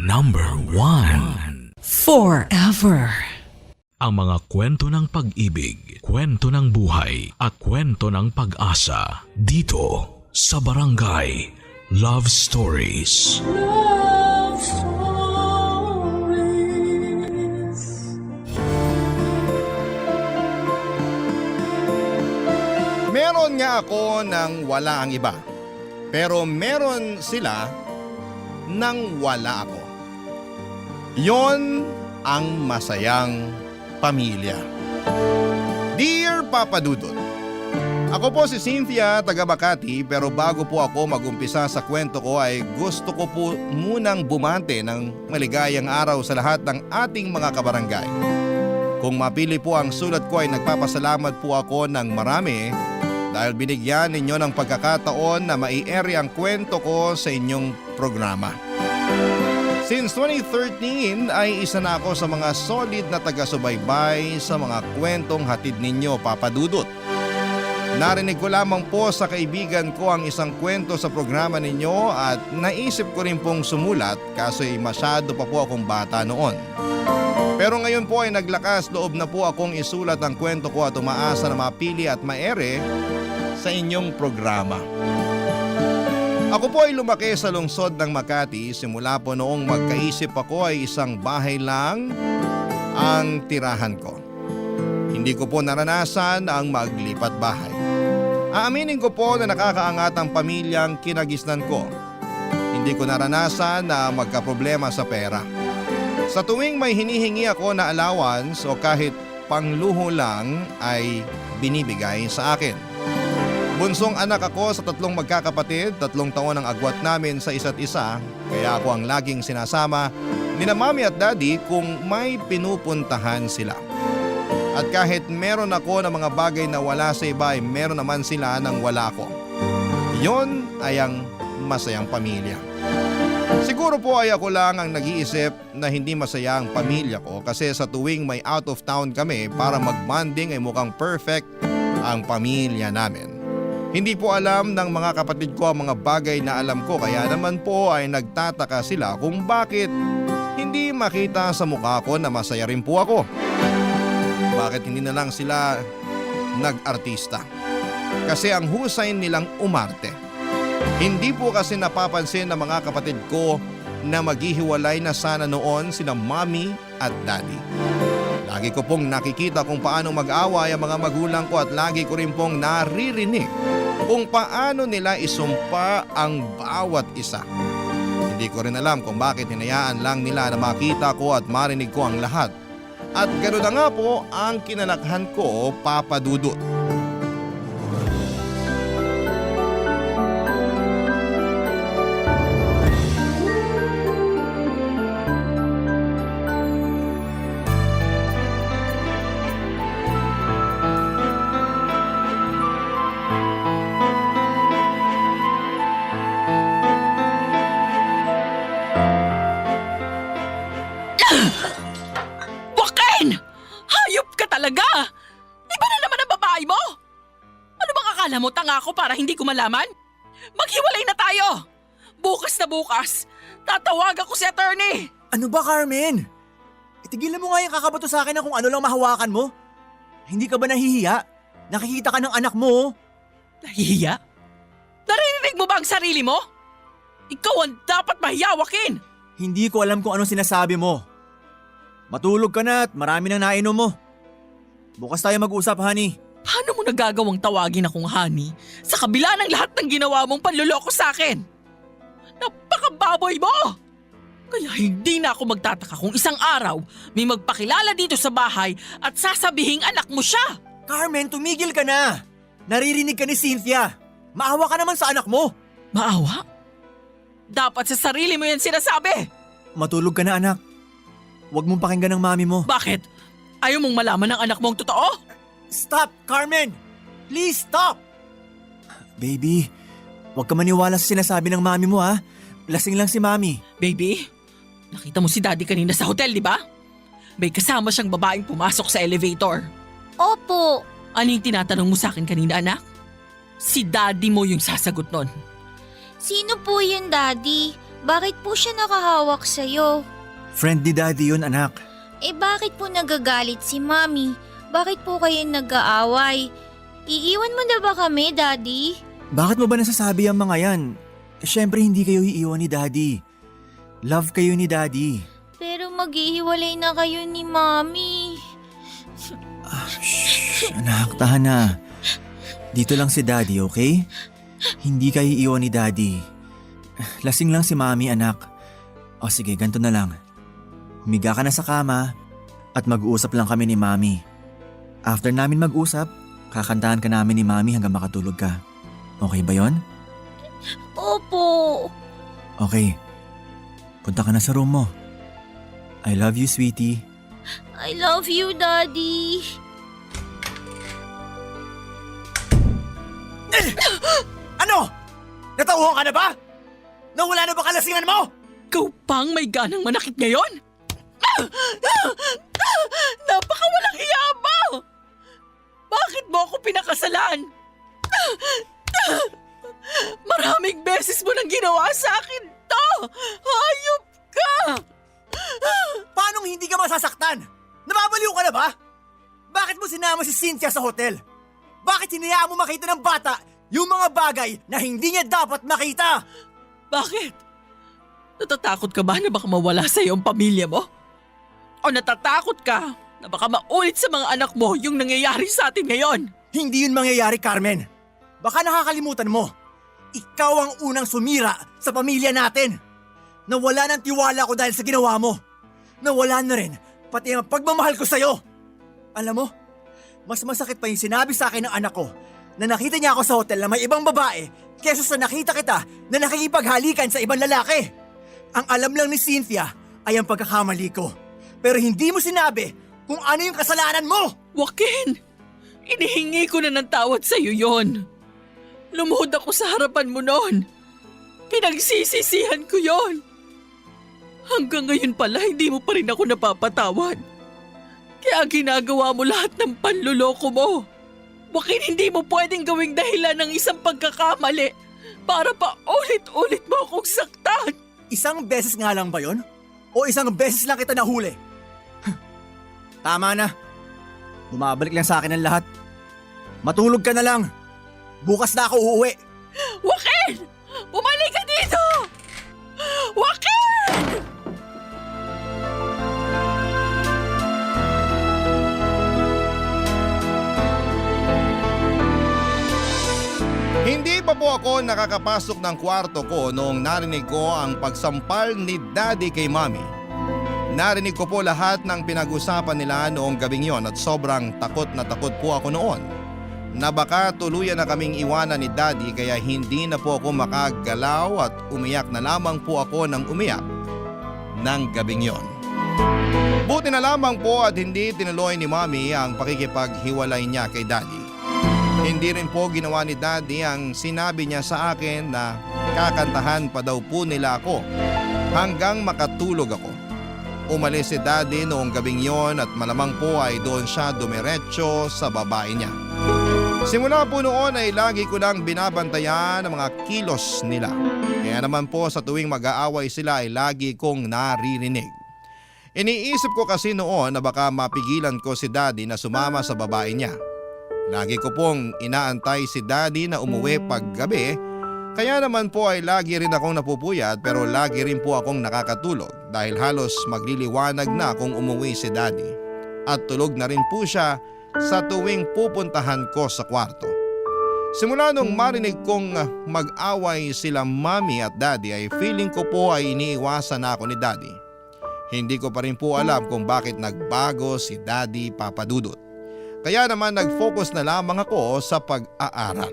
Number 1. Forever. Ang mga kwento ng pag-ibig, kwento ng buhay at kwento ng pag-asa dito sa Barangay Love Stories. Love stories. Meron nga ako ng wala ang iba. Pero meron sila nang wala ako. Yon ang masayang pamilya. Dear Papa Dudut, ako po si Cynthia, taga Makati, pero bago po ako magumpisa sa kwento ko ay gusto ko po munang bumante ng maligayang araw sa lahat ng ating mga kabarangay. Kung mapili po ang sulat ko ay nagpapasalamat po ako ng marami dahil binigyan ninyo ng pagkakataon na mai-air ang kwento ko sa inyong programa. Since 2013 ay isa na ako sa mga solid na taga-subaybay sa mga kwentong hatid ninyo, Papa Dudut. Narinig ko lamang po sa kaibigan ko ang isang kwento sa programa ninyo at naisip ko rin pong sumulat kaso masyado pa po akong bata noon. Pero ngayon po ay naglakas loob na po akong isulat ang kwento ko at umaasa na mapili at maere sa inyong programa. Ako po ay lumaki sa lungsod ng Makati simula po noong magkaisip ako ay isang bahay lang ang tirahan ko. Hindi ko po naranasan ang maglipat bahay. Aaminin ko po na nakakaangat ang pamilyang kinagisnan ko. Hindi ko naranasan na magkaproblema sa pera. Sa tuwing may hinihingi ako na allowance o kahit pangluho lang ay binibigay sa akin. Bunsong anak ako sa 3 magkakapatid, 3 taon ang agwat namin sa isa't isa, kaya ako ang laging sinasama ni na mami at daddy kung may pinupuntahan sila. At kahit meron ako ng mga bagay na wala sa iba ay meron naman sila nang wala ko. Yon ay ang masayang pamilya. Siguro po ay ako lang ang nag-iisip na hindi masaya ang pamilya ko kasi sa tuwing may out of town kami para mag-bonding ay mukhang perfect ang pamilya namin. Hindi po alam ng mga kapatid ko ang mga bagay na alam ko kaya naman po ay nagtataka sila kung bakit hindi makita sa mukha ko na masaya rin po ako. Bakit hindi na lang sila nag-artista? Kasi ang husay nilang umarte. Hindi po kasi napapansin ng mga kapatid ko na maghihiwalay na sana noon sina mommy at daddy. Lagi ko pong nakikita kung paano mag-away ang mga magulang ko at lagi ko rin pong naririnig kung paano nila isumpa ang bawat isa. Hindi ko rin alam kung bakit hinayaan lang nila na makita ko at marinig ko ang lahat. At ganoon na nga po ang kinalakhan ko, Papa Dudut. Joaquin! Hayop ka talaga! Iba na naman ang babae mo! Ano bang akala mo, tanga ako para hindi ko malaman? Maghiwalay na tayo! Bukas na bukas, tatawag ako si attorney! Ano ba, Carmen? Itigilan mo nga yung kakabato sa akin na kung ano lang mahawakan mo. Hindi ka ba nahihiya? Nakikita ka ng anak mo. Nahihiya? Naririnig mo ba ang sarili mo? Ikaw ang dapat mahiya, Joaquin! Hindi ko alam kung anong sinasabi mo. Matulog ka na at marami nang nainom mo. Bukas tayo mag-usap, honey. Paano mo nagagawang tawagin akong honey sa kabila ng lahat ng ginawa mong panluloko sa akin? Napakababoy mo! Kaya hindi na ako magtataka kung isang araw may magpakilala dito sa bahay at sasabihing anak mo siya. Carmen, tumigil ka na. Naririnig ka ni Cynthia. Maawa ka naman sa anak mo. Maawa? Dapat sa sarili mo yan sinasabi. Matulog ka na, anak. Huwag mong pakinggan ng mami mo. Bakit? Ayaw mong malaman ng anak mong totoo? Stop, Carmen! Please stop! Baby, huwag ka maniwala sa sinasabi ng mami mo, ha? Lasing lang si mami. Baby, nakita mo si daddy kanina sa hotel, di ba? May kasama siyang babaeng pumasok sa elevator. Opo. Ano yung tinatanong mo sa akin kanina, anak? Si daddy mo yung sasagot nun. Sino po yun, Daddy? Bakit po siya nakahawak sa'yo? Friend ni daddy yun, anak. Bakit po nagagalit si Mami? Bakit po kayo nag-aaway? Iiwan mo na ba kami, Daddy? Bakit mo ba nasasabi ang mga yan? Siyempre hindi kayo iiwan ni daddy. Love kayo ni Daddy. Pero maghihiwalay na kayo ni Mommy. Shh, anak, tahan na. Dito lang si Daddy, okay? Hindi kayo iiwan ni Daddy. Lasing lang si Mommy, anak. O sige, ganito na lang. Humiga ka na sa kama at mag-uusap lang kami ni Mommy. After namin mag-usap, kakantahan ka namin ni Mommy hanggang makatulog ka. Okay ba yon? Opo. Okay. Punta ka na sa room mo. I love you, sweetie. I love you, Daddy. Ano? Natauhan ka na ba? Nawala na ba kalasingan mo? Ikaw pang may ganang manakit ngayon? Napakawalang hiya mo! Bakit mo ako pinakasalan? Maraming beses mo nang ginawa sa akin to! Hayop ka! Paanong hindi ka masasaktan? Nababaliw ka na ba? Bakit mo sinama si Cynthia sa hotel? Bakit hinayaan mo makita ng bata yung mga bagay na hindi niya dapat makita? Bakit? Natatakot ka ba na baka mawala sa iyo ang pamilya mo? O natatakot ka na baka maulit sa mga anak mo yung nangyayari sa atin ngayon? Hindi yun mangyayari, Carmen. Baka nakakalimutan mo. Ikaw ang unang sumira sa pamilya natin. Nawala ng tiwala ko dahil sa ginawa mo. Nawala na rin pati ang pagmamahal ko sa'yo. Alam mo, mas masakit pa yung sinabi sa akin ng anak ko na nakita niya ako sa hotel na may ibang babae kesa sa nakita kita na nakikipaghalikan sa ibang lalaki. Ang alam lang ni Cynthia ay ang pagkakamali ko. Pero hindi mo sinabi kung ano yung kasalanan mo! Joaquin, inihingi ko na ng tawad sa iyo yon. Lumuhod ako sa harapan mo noon. Pinagsisisihan ko yon. Hanggang ngayon pala hindi mo pa rin ako napapatawad. Kaya ginagawa mo lahat ng panluloko mo. Joaquin, hindi mo pwedeng gawing dahilan ng isang pagkakamali para pa ulit-ulit mo akong saktan. Isang beses nga lang ba yon? O isang beses lang kita nahuli? Tama na. Bumabalik lang sa akin ang lahat. Matulog ka na lang. Bukas na ako uuwi. Joaquin! Bumalik ka dito! Joaquin! Hindi pa po ako nakakapasok ng kwarto ko noong narinig ko ang pagsampal ni Daddy kay Mommy. Narinig ko po lahat ng pinag-usapan nila noong gabing yon at sobrang takot na takot po ako noon na baka tuluyan na kaming iwanan ni Daddy kaya hindi na po ako makagalaw at umiyak na lamang po ako ng umiyak ng gabing yon. Buti na lamang po at hindi tinuloy ni Mommy ang pakikipaghiwalay niya kay Daddy. Hindi rin po ginawa ni Daddy ang sinabi niya sa akin na kakantahan pa daw po nila ako hanggang makatulog ako. Umalis si Daddy noong gabing yon at malamang po ay doon siya dumiretso sa babae niya. Simula po noon ay lagi ko lang binabantayan ang mga kilos nila. Kaya naman po sa tuwing mag-aaway sila ay lagi kong naririnig. Iniisip ko kasi noon na baka mapigilan ko si Daddy na sumama sa babae niya. Lagi ko pong inaantay si Daddy na umuwi paggabi, kaya naman po ay lagi rin akong napupuyat pero lagi rin po akong nakakatulog dahil halos magliliwanag na kung umuwi si Daddy. At tulog na rin po siya sa tuwing pupuntahan ko sa kwarto. Simula nung marinig kong mag-away sila Mommy at Daddy ay feeling ko po ay iniiwasan na ako ni Daddy. Hindi ko pa rin po alam kung bakit nagbago si Daddy Papa Dudut. Kaya naman nag-focus na lamang ako sa pag-aaral.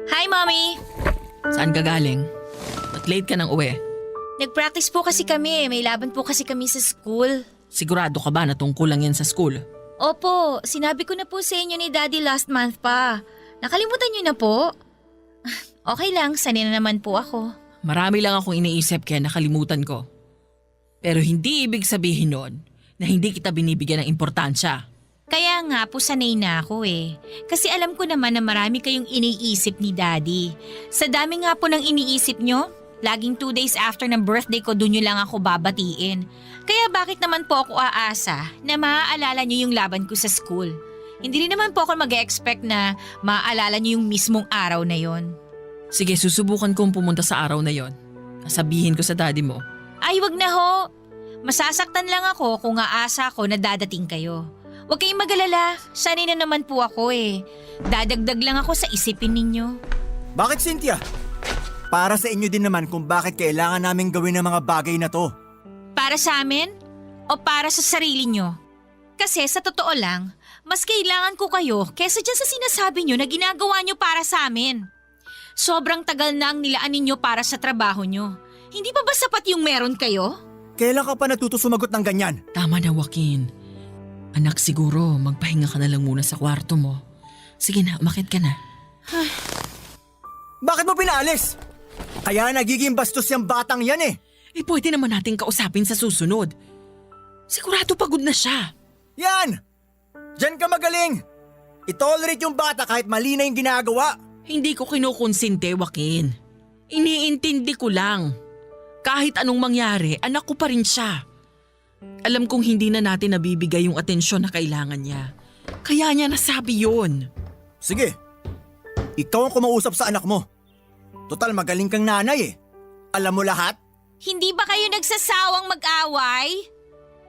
Hi, Mommy! Saan ka galing? Ba't late ka nang uwi? Nag-practice po kasi kami. May laban po kasi kami sa school. Sigurado ka ba na tungkol lang yan sa school? Opo, sinabi ko na po sa inyo ni Daddy last month pa. Nakalimutan niyo na po? Okay lang, sanay na naman po ako. Marami lang akong iniisip kaya nakalimutan ko. Pero hindi ibig sabihin nun na hindi kita binibigyan ng importansya. Kaya nga po sanay na ako eh. Kasi alam ko naman na marami kayong iniisip ni Daddy. Sa dami nga po ng iniisip nyo, laging 2 days after ng birthday ko doon nyo lang ako babatiin. Kaya bakit naman po ako aasa na maaalala nyo yung laban ko sa school? Hindi rin naman po ako mag-expect na maaalala nyo yung mismong araw na yon. Sige, susubukan kong pumunta sa araw na yon. Sabihin ko sa daddy mo. Ay, wag na ho. Masasaktan lang ako kung aasa ko na dadating kayo. Huwag kayong mag-alala, sanay na naman po ako eh. Dadagdag lang ako sa isipin ninyo. Bakit, Cynthia? Para sa inyo din naman kung bakit kailangan namin gawin ang mga bagay na to. Para sa amin? O para sa sarili nyo? Kasi sa totoo lang, mas kailangan ko kayo kesa dyan sa sinasabi nyo na ginagawa nyo para sa amin. Sobrang tagal na ang nilaan ninyo para sa trabaho nyo. Hindi pa ba sapat yung meron kayo? Kailan ka pa natuto sumagot ng ganyan? Tama na, Joaquin. Anak, siguro magpahinga ka na lang muna sa kwarto mo. Sige na, umakyat ka na. Bakit mo pinaalis? Kaya nagiging bastos yung batang yan eh. Pwede naman natin kausapin sa susunod. Sigurado pagod na siya. Yan! Diyan ka magaling! I-tolerate yung bata kahit mali na yung ginagawa. Hindi ko kinukonsinte, Joaquin. Iniintindi ko lang. Kahit anong mangyari, anak ko pa rin siya. Alam kong hindi na natin nabibigay yung atensyon na kailangan niya. Kaya niya nasabi yun. Sige, ikaw ang kumausap sa anak mo. Total magaling kang nanay eh. Alam mo lahat? Hindi ba kayo nagsasawang mag-away?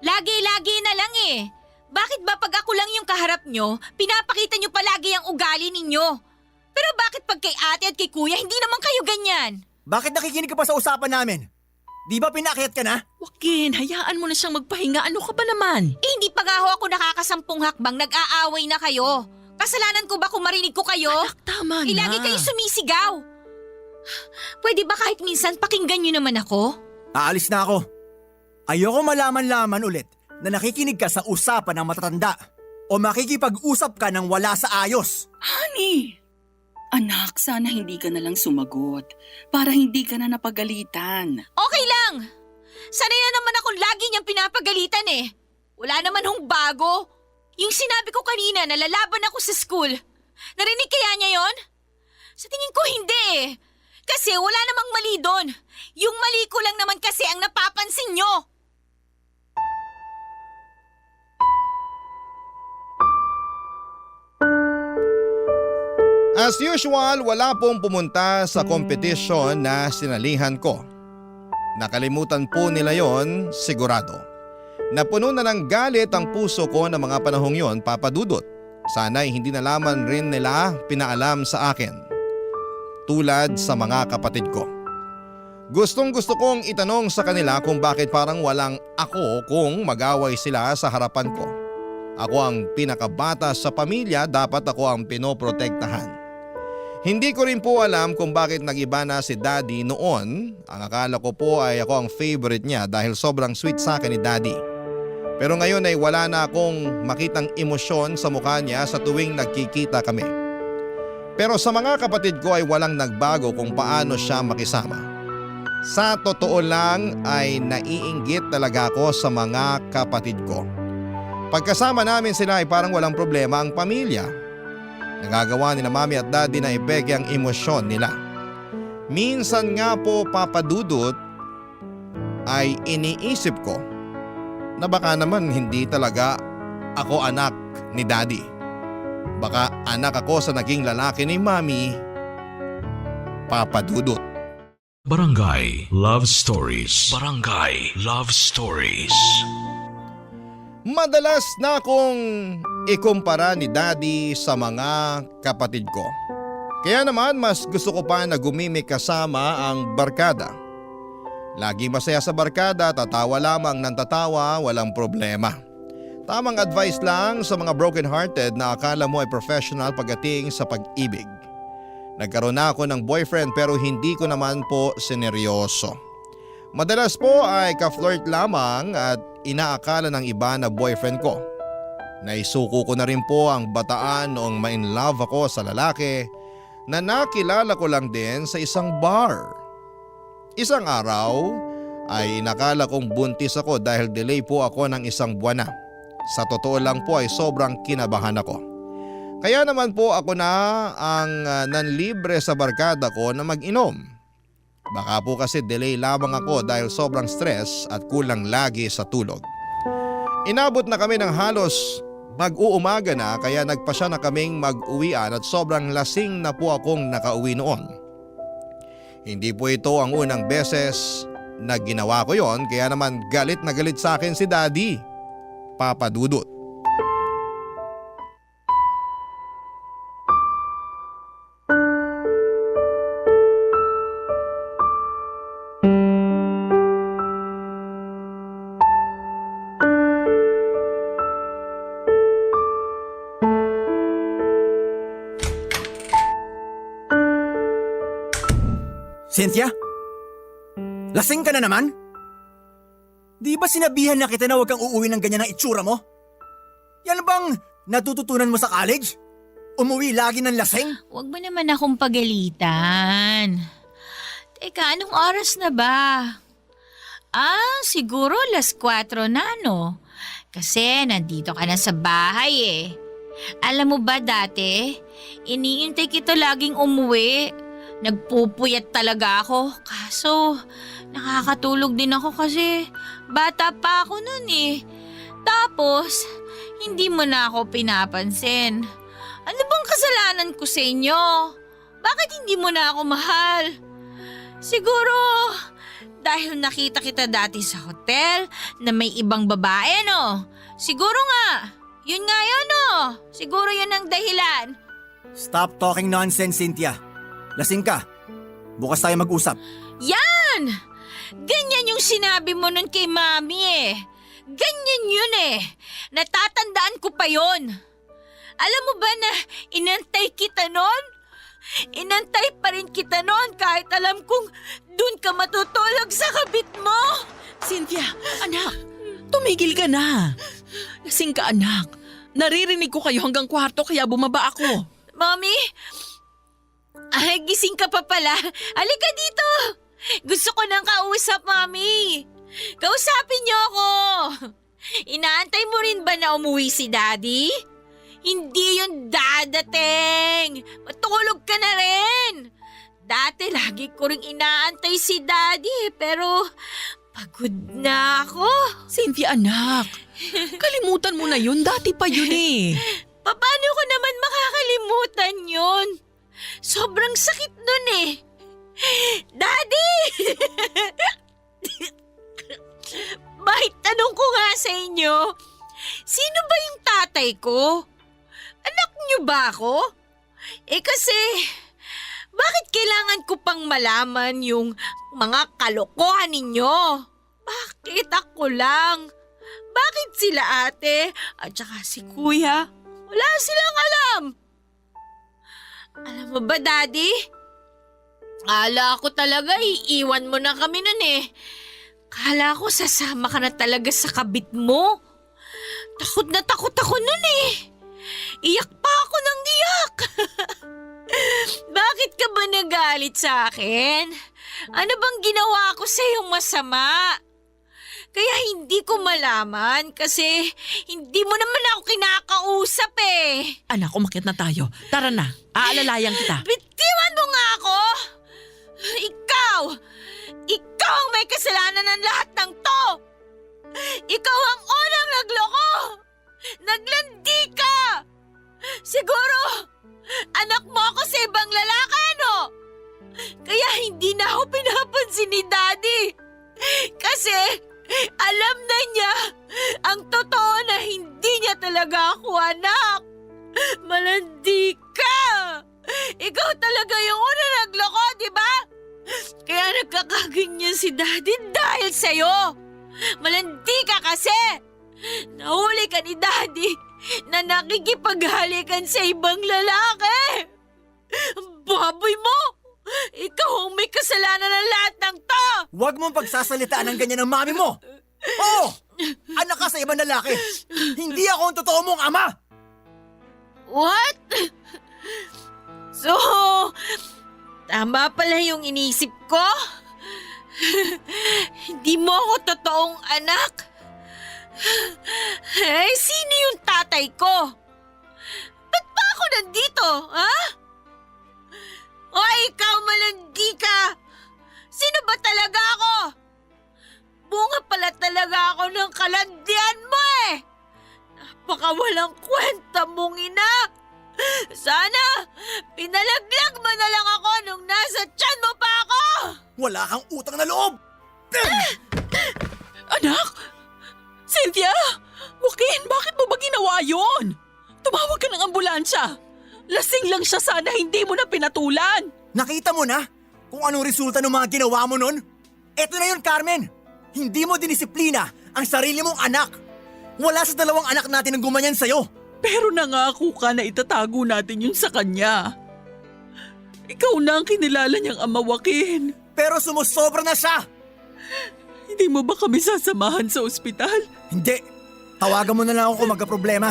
Lagi-lagi na lang eh. Bakit ba pag ako lang yung kaharap nyo, pinapakita nyo palagi ang ugali ninyo? Pero bakit pag kay ate at kay kuya, hindi naman kayo ganyan? Bakit nakikinig ka pa sa usapan namin? Di ba pinakyat ka na? Joaquin, hayaan mo na siyang magpahinga. Ano ka ba naman? Hindi pa nga ho ako nakakasampung hakbang, nag-aaway na kayo. Kasalanan ko ba kung marinig ko kayo? Anak, tama na. Lagi kayo sumisigaw. Pwede ba kahit minsan pakinggan nyo naman ako? Aalis na ako. Ayoko malaman-laman ulit na nakikinig ka sa usapan ng matatanda o makikipag-usap ka ng wala sa ayos. Honey! Anak, sana hindi ka na lang sumagot para hindi ka na napagalitan. Okay lang. Sanay na naman akong lagi niyang pinapagalitan eh. Wala naman hong bago. Yung sinabi ko kanina na lalaban ako sa school. Narinig kaya niya yon? Sa tingin ko hindi eh. Kasi wala namang mali doon. Yung mali ko lang naman kasi ang napapansin nyo. As usual, wala pong pumunta sa kompetisyon na sinalihan ko. Nakalimutan po nila yon, sigurado. Napuno na ng galit ang puso ko ng mga panahong yon, Papa Dudut. Sana'y hindi na lamang rin nila pinaalam sa akin. Tulad sa mga kapatid ko. Gustong gusto kong itanong sa kanila kung bakit parang walang ako kung mag-away sila sa harapan ko. Ako ang pinakabata sa pamilya, dapat ako ang pinoprotektahan. Hindi ko rin po alam kung bakit nag-iba na si Daddy noon. Ang akala ko po ay ako ang favorite niya dahil sobrang sweet sa akin ni Daddy. Pero ngayon ay wala na akong makitang emosyon sa mukha niya sa tuwing nagkikita kami. Pero sa mga kapatid ko ay walang nagbago kung paano siya makisama. Sa totoo lang ay naiinggit talaga ako sa mga kapatid ko. Pagkasama namin sila ay parang walang problema ang pamilya. Nagagawa ni na Mami at Daddy na ipeke ang emosyon nila. Minsan nga po, Papa Dudut, ay iniisip ko na baka naman hindi talaga ako anak ni Daddy. Baka anak ako sa naging lalaki ni Mami, Papa Dudut. Barangay Love Stories. Barangay Love Stories. Madalas na akong ikumpara ni Daddy sa mga kapatid ko. Kaya naman mas gusto ko pa na gumimik kasama ang barkada. Lagi masaya sa barkada, tatawa lamang ng tatawa, walang problema. Tamang advice lang sa mga broken-hearted na akala mo ay professional pagdating sa pag-ibig. Nagkaroon na ako ng boyfriend pero hindi ko naman po sineryoso. Madalas po ay ka-flirt lamang at inaakala ng iba na boyfriend ko. Naisuko ko na rin po ang bataan noong ma-inlove ako sa lalaki na nakilala ko lang din sa isang bar. Isang araw ay inakala kong buntis ako dahil delay po ako ng isang buwan na. Sa totoo lang po ay sobrang kinabahan ako. Kaya naman po ako na ang nanlibre sa barkada ko na mag-inom. Baka po kasi delay lamang ako dahil sobrang stress at kulang lagi sa tulog. Inabot na kami ng halos mag-uumaga na kaya nagpasya na kaming mag-uwian at sobrang lasing na po akong nakauwi noon. Hindi po ito ang unang beses na ginawa ko yon kaya naman galit na galit sa akin si Daddy, Papa Dudut. Cynthia? Lasing ka na naman? Di ba sinabihan na kita na huwag kang uuwi ng ganyan ang itsura mo? Yan bang natututunan mo sa college? Umuwi lagi ng lasing? Huwag mo naman akong pagalitan. Teka, anong oras na ba? Siguro 4:00 na no? Kasi nandito ka na sa bahay eh. Alam mo ba dati, iniintay kita laging umuwi. Nagpupuyat talaga ako. Kaso, nakakatulog din ako kasi bata pa ako nun eh. Tapos, hindi mo na ako pinapansin. Ano bang kasalanan ko sa inyo? Bakit hindi mo na ako mahal? Siguro, dahil nakita kita dati sa hotel na may ibang babae, no? Siguro nga. Yun nga yun, no? Siguro yun ang dahilan. Stop talking nonsense, Cynthia. Lasing ka. Bukas tayo mag-usap. Yan! Ganyan yung sinabi mo nun kay Mami eh. Ganyan yun eh. Natatandaan ko pa yun. Alam mo ba na inantay kita nun? Inantay pa rin kita nun kahit alam kong dun ka matutulog sa kabit mo. Cynthia, anak, tumigil ka na. Lasing ka, anak. Naririnig ko kayo hanggang kwarto kaya bumaba ako. Mami? Ay, gising ka pa pala. Halika dito. Gusto ko nang kausap, Mami. Kausapin niyo ako. Inaantay mo rin ba na umuwi si Daddy? Hindi yun dadating. Matulog ka na rin. Dati lagi ko rin inaantay si Daddy pero pagod na ako. Cynthia, anak. Kalimutan mo na yun. Dati pa yun eh. Paano ko naman makakalimutan yun? Sobrang sakit nun eh. Daddy! May tanong ko nga sa inyo, sino ba yung tatay ko? Anak niyo ba ako? Kasi, bakit kailangan ko pang malaman yung mga kalokohan ninyo? Bakit ako lang? Bakit sila ate at saka si kuya? Wala silang alam. Alam mo ba, Daddy? Kala ko talaga iiwan mo na kami nun eh. Kala ko sasama ka na talaga sa kabit mo. Takot na takot ako nun eh. Iyak pa ako ng iyak. Bakit ka ba nagalit sa akin? Ano bang ginawa ko sa iyong masama? Kaya hindi ko malaman kasi hindi mo naman ako kinakausap eh. Anak, umakyat na tayo. Tara na, aalalayan kita. Bitiwan mo nga ako! Ikaw ang may kasalanan ng lahat ng to! Ikaw ang unang nagloko! Naglandi ka! Siguro, anak mo ako sa ibang lalaki, no? Kaya hindi na ako pinapansin ni Daddy. Kasi alam na niya ang totoo na hindi niya talaga ako anak. Malandi ka! Ikaw talaga yung unang nagloko, di ba? Kaya nagkakaganyan si Daddy dahil sa'yo. Malandi ka kasi. Nahuli ka ni Daddy na nakikipaghalikan sa ibang lalaki. Baboy mo! Ikaw ang may kasalanan ng lahat ng to! Huwag mong pagsasalitaan ng ganyan ng mami mo! Oo! Anak ka sa ibang lalaki! Hindi ako ang totoo mong ama! What? So, tama pala yung inisip ko? Hindi mo ako totoong anak? Eh, sino yung tatay ko? Ba't pa ako nandito, ha? O ikaw, malandi ka! Sino ba talaga ako? Bunga pala talaga ako ng kalandian mo eh! Napakawalang kwenta mong ina! Sana, pinalaglag mo na lang ako nung nasa tiyan mo pa ako! Wala kang utang na loob! Anak! Cynthia! Joaquin, bakit mo ba ginawa yun? Tumawag ka ng ambulansya! Lasing lang siya, sana hindi mo na pinatulan! Nakita mo na kung anong resulta ng mga ginawa mo nun? Eto na yun, Carmen! Hindi mo dinisiplina ang sarili mong anak! Wala sa dalawang anak natin ang gumanyan sa'yo! Pero nangako ka na itatago natin yun sa kanya. Ikaw na ang kinilala niyang ama, Joaquin. Pero sumusobra na siya! Hindi mo ba kami sasamahan sa ospital? Hindi! Tawagan mo na lang ako kung magka-problema.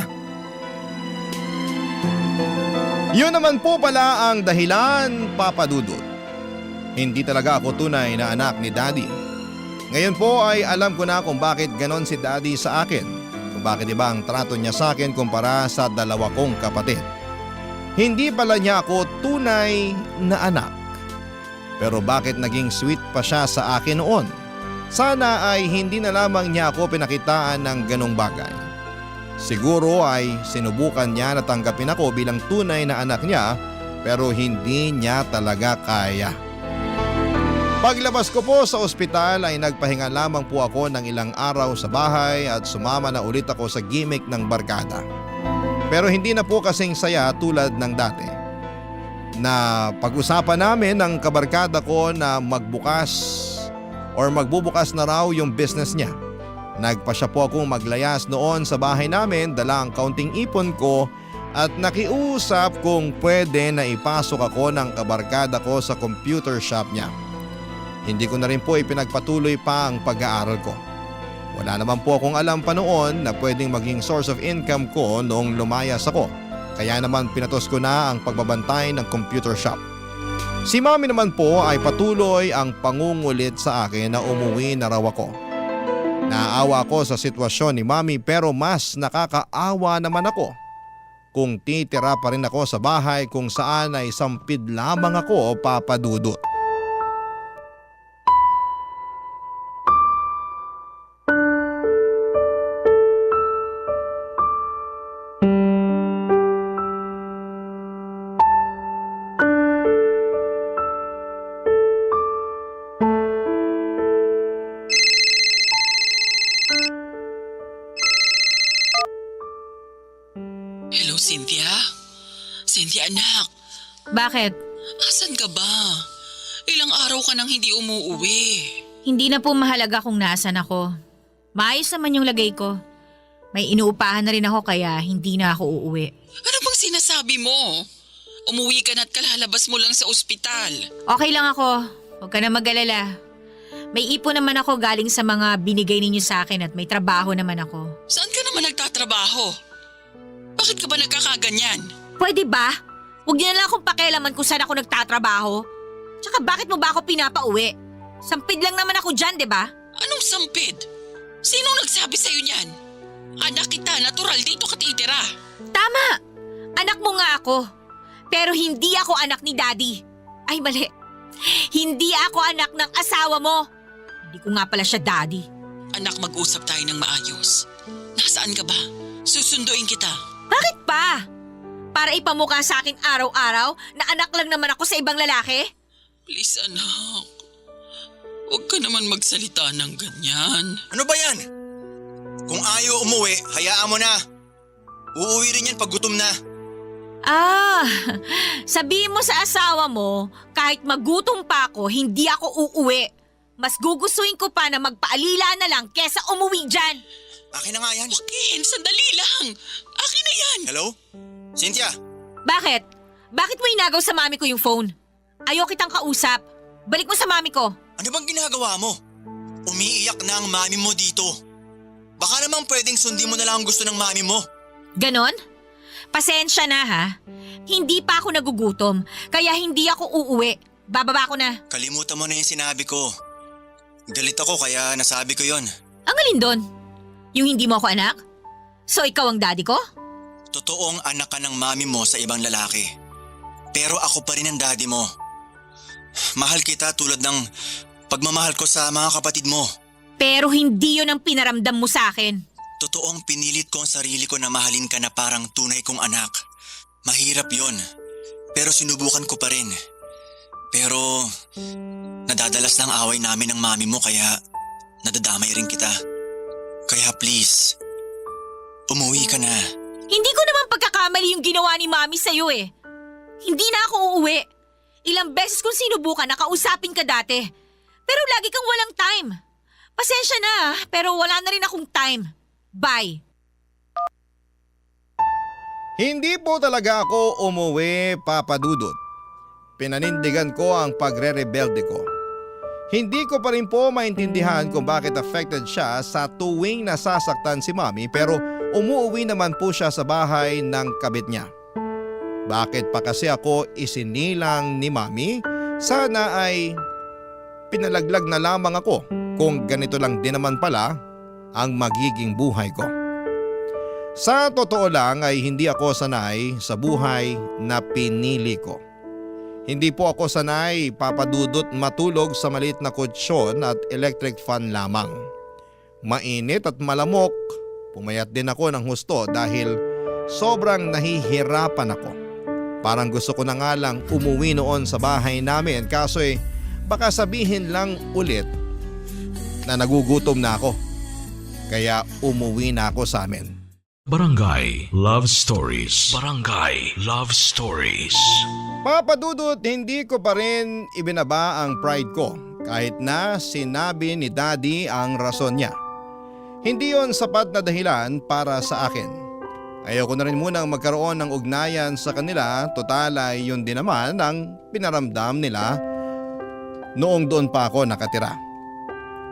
Yun naman po pala ang dahilan, Papa Dudut. Hindi talaga ako tunay na anak ni Daddy. Ngayon po ay alam ko na kung bakit ganon si Daddy sa akin. Kung bakit iba ang trato niya sa akin kumpara sa dalawa kong kapatid. Hindi pala niya ako tunay na anak. Pero bakit naging sweet pa siya sa akin noon? Sana ay hindi na lamang niya ako pinakitaan ng ganong bagay. Siguro ay sinubukan niya na tanggapin ako bilang tunay na anak niya pero hindi niya talaga kaya. Paglabas ko po sa ospital ay nagpahinga lamang po ako ng ilang araw sa bahay at sumama na ulit ako sa gimmick ng barkada. Pero hindi na po kasing saya tulad ng dati. Na pag-usapan namin ng kabarkada ko na magbubukas na raw yung business niya. Nagpa siya po akong maglayas noon sa bahay namin, dala ang kaunting ipon ko at nakiusap kung pwede na ipasok ako ng kabarkada ko sa computer shop niya. Hindi ko na rin po ipinagpatuloy pa ang pag-aaral ko. Wala naman po akong alam pa noon na pwedeng maging source of income ko noong lumayas ako. Kaya naman pinatos ko na ang pagbabantay ng computer shop. Si Mami naman po ay patuloy ang pangungulit sa akin na umuwi na raw ako. Naawa ko sa sitwasyon ni Mami pero mas nakakaawa naman ako kung titira pa rin ako sa bahay kung saan ay sampid lamang ako, Papa Dudut. Hello, Cynthia? Cynthia, anak. Bakit? Asan ka ba? Ilang araw ka nang hindi umuuwi. Hindi na po mahalaga kung nasan ako. Maayos naman yung lagay ko. May inuupahan na rin ako kaya hindi na ako uuwi. Ano bang sinasabi mo? Umuwi ka na at kalalabas mo lang sa ospital. Okay lang ako. Huwag ka na mag-alala. May ipon naman ako galing sa mga binigay ninyo sa akin at may trabaho naman ako. Saan ka naman nagtatrabaho? Bakit ka ba nagkakaganyan? Pwede ba? Huwag niyo na lang akong pakialaman kung saan ako nagtatrabaho. Tsaka bakit mo ba ako pinapauwi? Sampid lang naman ako dyan, di ba? Anong sampid? Sinong nagsabi sa'yo niyan? Anak kita, natural dito ka titira. Tama! Anak mo nga ako. Pero hindi ako anak ni Daddy. Ay, mali. Hindi ako anak ng asawa mo. Hindi ko nga pala siya Daddy. Anak, mag-usap tayo ng maayos. Nasaan ka ba? Susunduin kita. Bakit pa? Para ipamukha sa akin araw-araw na anak lang naman ako sa ibang lalaki? Please, anak. Huwag ka naman magsalita ng ganyan. Ano ba yan? Kung ayaw umuwi, hayaan mo na. Uuwi rin yan pag gutom na. Ah, sabihin mo sa asawa mo, kahit magutom pa ako, hindi ako uuwi. Mas gugustuhin ko pa na magpaalila na lang kesa umuwi dyan. Akin na nga yan. Joaquin, sandali lang. Akin na yan. Hello? Cynthia? Bakit? Bakit mo inagaw sa mami ko yung phone? Ayaw kitang kausap. Balik mo sa mami ko. Ano bang ginagawa mo? Umiiyak na ang mami mo dito. Baka naman pwedeng sundin mo na lang ang gusto ng mami mo. Ganon? Pasensya na ha. Hindi pa ako nagugutom, kaya hindi ako uuwi. Bababa ko na. Kalimutan mo na yung sinabi ko. Galit ako kaya nasabi ko yon. Ang alin doon? Yung hindi mo ako anak? So ikaw ang daddy ko? Totoong anak ka ng mami mo sa ibang lalaki. Pero ako pa rin ang daddy mo. Mahal kita tulad ng pagmamahal ko sa mga kapatid mo. Pero hindi yun ang pinaramdam mo sa akin. Totoong pinilit ko ang sarili ko na mahalin ka na parang tunay kong anak. Mahirap yon, pero sinubukan ko pa rin. Pero nadadalas na ang away namin ng mami mo kaya nadadamay rin kita. Kaya please, umuwi ka na. Hindi ko naman pagkakamali yung ginawa ni mami sa'yo eh. Hindi na ako uuwi. Ilang beses kong sinubukan na kausapin ka dati. Pero lagi kang walang time. Pasensya na, pero wala na rin akong time. Bye. Hindi po talaga ako umuwi, Papa Dudut. Pinanindigan ko ang pagre-rebelde ko. Hindi ko pa rin po maintindihan kung bakit affected siya sa tuwing nasasaktan si Mami pero umuwi naman po siya sa bahay ng kabit niya. Bakit pa kasi ako isinilang ni Mami? Sana ay pinalaglag na lamang ako kung ganito lang din naman pala ang magiging buhay ko. Sa totoo lang ay hindi ako sanay sa buhay na pinili ko. Hindi po ako sanay, Papa Dudut, matulog sa maliit na kutsyon at electric fan lamang. Mainit at malamok, pumayat din ako ng husto dahil sobrang nahihirapan ako. Parang gusto ko na nga lang umuwi noon sa bahay namin kaso baka sabihin lang ulit na nagugutom na ako. Kaya umuwi na ako sa amin. Barangay Love Stories. Barangay Love Stories. Papa Dudut, hindi ko pa rin ibinaba ang pride ko kahit na sinabi ni Daddy ang rason niya. Hindi yon sapat na dahilan para sa akin. Ayoko na rin munang magkaroon ng ugnayan sa kanila, total ay yun din naman ang pinaramdam nila noong doon pa ako nakatira.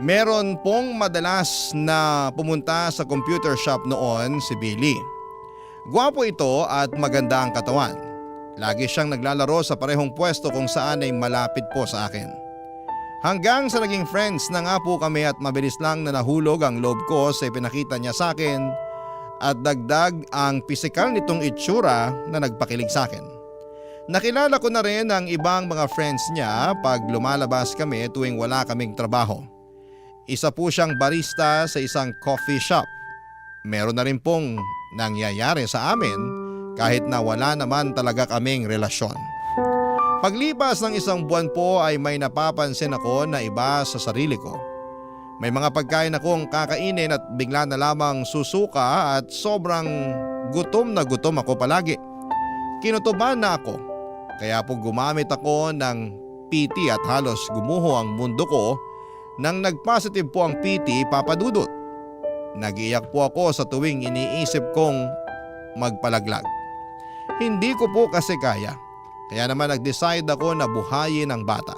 Meron pong madalas na pumunta sa computer shop noon si Billy. Gwapo ito at maganda ang katawan. Lagi siyang naglalaro sa parehong pwesto kung saan ay malapit po sa akin. Hanggang sa naging friends na nga po kami at mabilis lang na nahulog ang loob ko sa ipinakita niya sa akin at dagdag ang pisikal nitong itsura na nagpakilig sa akin. Nakilala ko na rin ang ibang mga friends niya pag lumalabas kami tuwing wala kaming trabaho. Isa po siyang barista sa isang coffee shop. Meron na rin pong nangyayari sa amin kahit na wala naman talaga kaming relasyon. Paglipas ng isang buwan po ay may napapansin ako na iba sa sarili ko. May mga pagkain akong kakainin at bigla na lamang susuka at sobrang gutom na gutom ako palagi. Kinutuban na ako kaya po gumamit ako ng PT at halos gumuho ang mundo ko nang nag-positive po ang PT, Papa Dudut. Nag-iyak po ako sa tuwing iniisip kong magpalaglag. Hindi ko po kasi kaya naman nag-decide ako na buhayin ang bata.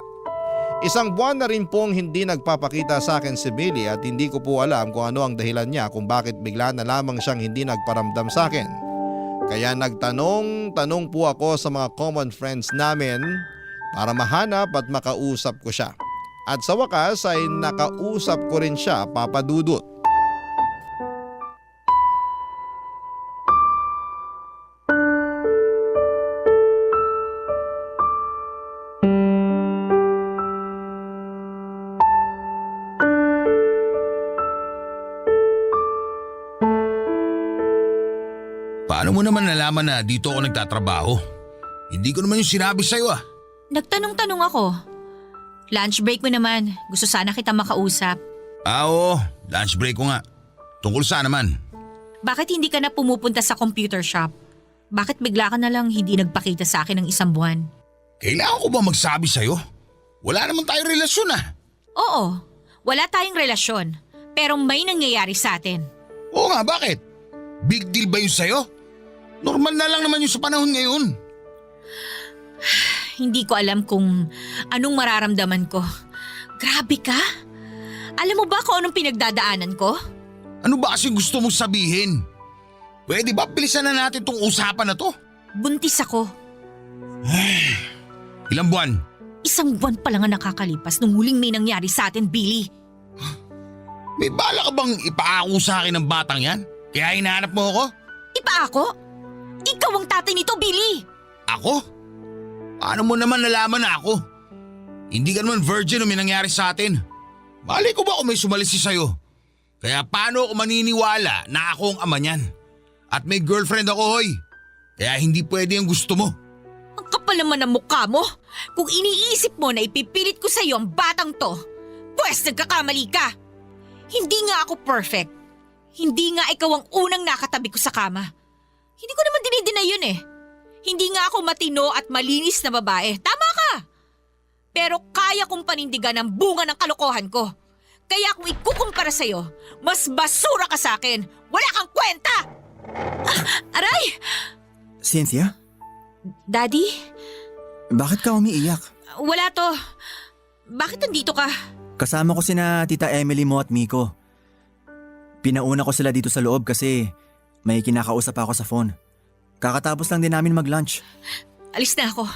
Isang buwan na rin pong hindi nagpapakita sa akin si Billy at hindi ko po alam kung ano ang dahilan niya kung bakit bigla na lamang siyang hindi nagparamdam sa akin. Kaya nagtanong po ako sa mga common friends namin para mahanap at makausap ko siya. At sa wakas ay nakausap ko rin siya, Papa Dudut. Paano mo naman nalaman na dito ako nagtatrabaho? Hindi ko naman yung sinabi sa'yo ah. Nagtanong-tanong ako. Lunch break mo naman. Gusto sana kita makausap. Oo, lunch break ko nga. Tungkol saan naman? Bakit hindi ka na pumupunta sa computer shop? Bakit bigla ka na lang hindi nagpakita sa akin ng isang buwan? Kailangan ko ba magsabi sa'yo? Wala naman tayong relasyon ah. Oo, wala tayong relasyon. Pero may nangyayari sa atin. Oo nga, bakit? Big deal ba yun sa'yo? Normal na lang naman yung sa panahon ngayon. Hindi ko alam kung anong mararamdaman ko. Grabe ka? Alam mo ba kung anong pinagdadaanan ko? Ano ba kasi gusto mong sabihin? Pwede ba bilisan na natin tong usapan na to? Buntis ako. Ilang buwan? 1 buwan pa lang ang nakakalipas nung huling may nangyari sa atin, Billy. May bala ka bang ipaako sa akin ng batang yan? Kaya hinahanap mo ako? Ipaako? Ikaw ang tatay nito, Billy! Ako? Paano mo naman nalaman na ako? Hindi ka naman virgin o may nangyari sa atin. Malay ko ba kung may sumalisi sa'yo? Kaya paano ako maniniwala na ako ang ama niyan? At may girlfriend ako, hoy. Kaya hindi pwede ang gusto mo. Ang kapal naman ng mukha mo! Kung iniisip mo na ipipilit ko sa'yo ang batang to, pwes nagkakamali ka! Hindi nga ako perfect. Hindi nga ikaw ang unang nakatabi ko sa kama. Hindi ko naman dinidina yun eh. Hindi nga ako matino at malinis na babae. Tama ka! Pero kaya kong panindigan ang bunga ng kalokohan ko. Kaya kung ikukumpara sa'yo, mas basura ka sa akin. Wala kang kwenta! Aray! Cynthia, Daddy? bakit ka umiiyak? Wala to. Bakit nandito ka? Kasama ko sina Tita Emily mo at Miko. Pinauna ko sila dito sa loob kasi may kinakausap ako sa phone. Kakatapos lang din namin mag-lunch. Alis na ako.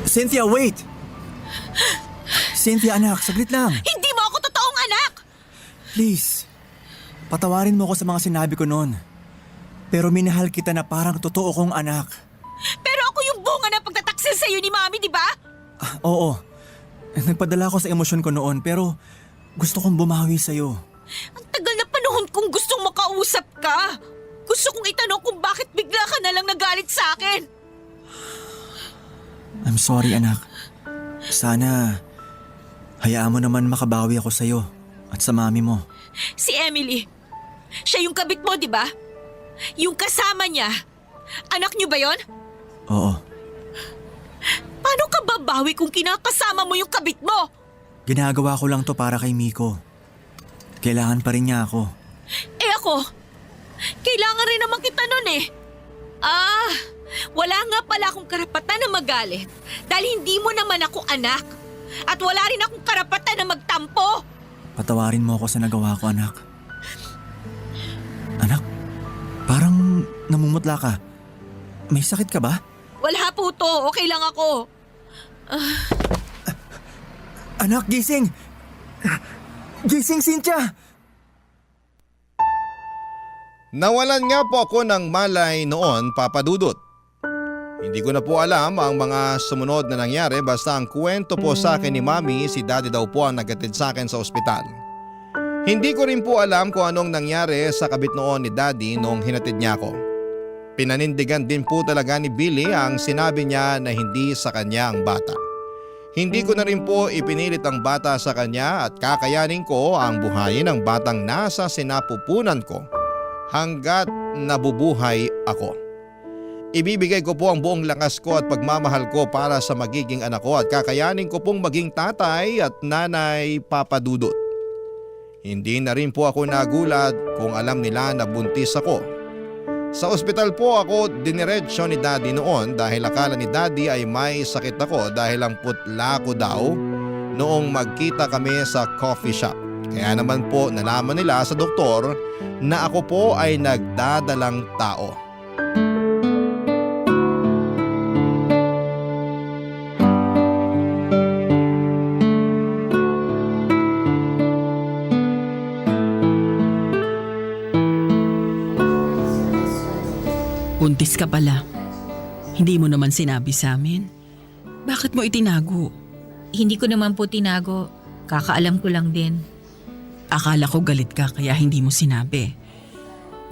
Cynthia, wait! Cynthia, anak, saglit lang. Hindi mo ako totoong anak! Please, patawarin mo ako sa mga sinabi ko noon. Pero minahal kita na parang totoo kong anak. Pero ako yung bunga ng pagtataksil sa'yo ni Mami, di ba? Oo, nagpadala ako sa emosyon ko noon pero gusto kong bumawi sa'yo. Ang tagal na panahon kong gustong makausap ka. Gusto kong itanong kung bakit bigla ka na lang nagalit sa akin. I'm sorry, anak. Sana hayaan mo naman makabawi ako sa'yo at sa mami mo. Si Emily, siya yung kabit mo, di ba? Yung kasama niya. Anak niyo ba yon? Oo, Paano ka babawi kung kinakasama mo yung kabit mo? ginagawa ko lang to para kay Miko. Kailangan pa rin niya ako. Eh ako, kailangan rin naman kita nun eh. Wala nga pala akong karapatan na magalit dahil hindi mo naman ako anak. At wala rin akong karapatan na magtampo. Patawarin mo ako sa nagawa ko, anak. Anak, parang namumutla ka. May sakit ka ba? Wala po to, okay lang ako. Anak, gising! Gising, Cynthia! Nawalan nga po ako ng malay noon, Papa Dudut. Hindi ko na po alam ang mga sumunod na nangyari basta ang kwento po sa akin ni Mami si Daddy daw po ang naghatid sa akin sa ospital. Hindi ko rin po alam kung anong nangyari sa kabit noon ni Daddy nung hinatid niya ako. Pinanindigan din po talaga ni Billy ang sinabi niya na hindi sa kanya ang bata. Hindi ko na rin po ipinilit ang bata sa kanya at kakayanin ko ang buhayin ng batang nasa sinapupunan ko hanggat nabubuhay ako. Ibibigay ko po ang buong lakas ko at pagmamahal ko para sa magiging anak ko at kakayanin ko pong maging tatay at nanay, Papa Dudut. Hindi na rin po ako nagulat kung alam nila na buntis ako. Sa ospital po ako diniretso ni Daddy noon dahil akala ni Daddy ay may sakit ako dahil ang putla ko daw noong magkita kami sa coffee shop. Kaya naman po nalaman nila sa doktor na ako po ay nagdadalang tao. Buntis ka pala. Hindi mo naman sinabi sa amin. Bakit mo itinago? Hindi ko naman po tinago. Kakaalam ko lang din. Akala ko galit ka kaya hindi mo sinabi.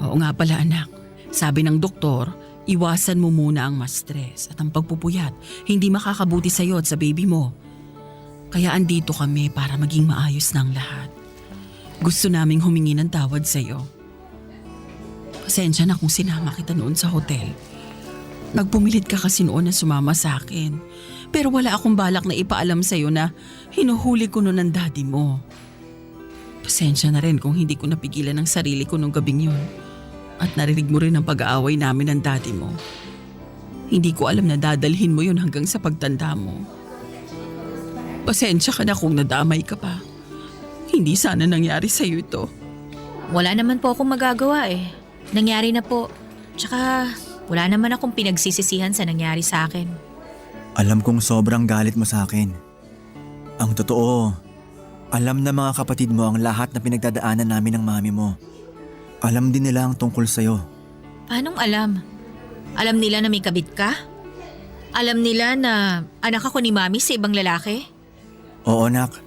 Oo nga pala anak. Sabi ng doktor, iwasan mo muna ang ma-stress at ang pagpupuyat. Hindi makakabuti sa'yo at sa baby mo. Kaya andito kami para maging maayos ng lahat. Gusto naming humingi ng tawad sa'yo. Pasensya na kung sinama kita noon sa hotel. Nagpumilit ka kasi noon na sumama sa akin. Pero wala akong balak na ipaalam sa'yo na hinuhuli ko noon ang daddy mo. Pasensya na rin kung hindi ko napigilan ang sarili ko nung gabing yun. At narinig mo rin ang pag-aaway namin ng daddy mo. Hindi ko alam na dadalhin mo yun hanggang sa pagtanda mo. Pasensya ka na kung nadamay ka pa. Hindi sana nangyari sa'yo ito. Wala naman po akong magagawa eh. Nangyari na po. Tsaka wala naman akong pinagsisisihan sa nangyari sa akin. Alam kong sobrang galit mo sa akin. Ang totoo, Alam na mga kapatid mo ang lahat na pinagdadaanan namin ng mami mo. Alam din nila ang tungkol sa'yo. Paanong alam? Alam nila na may kabit ka? Alam nila na anak ako ni Mami sa ibang lalaki? Oo, nak.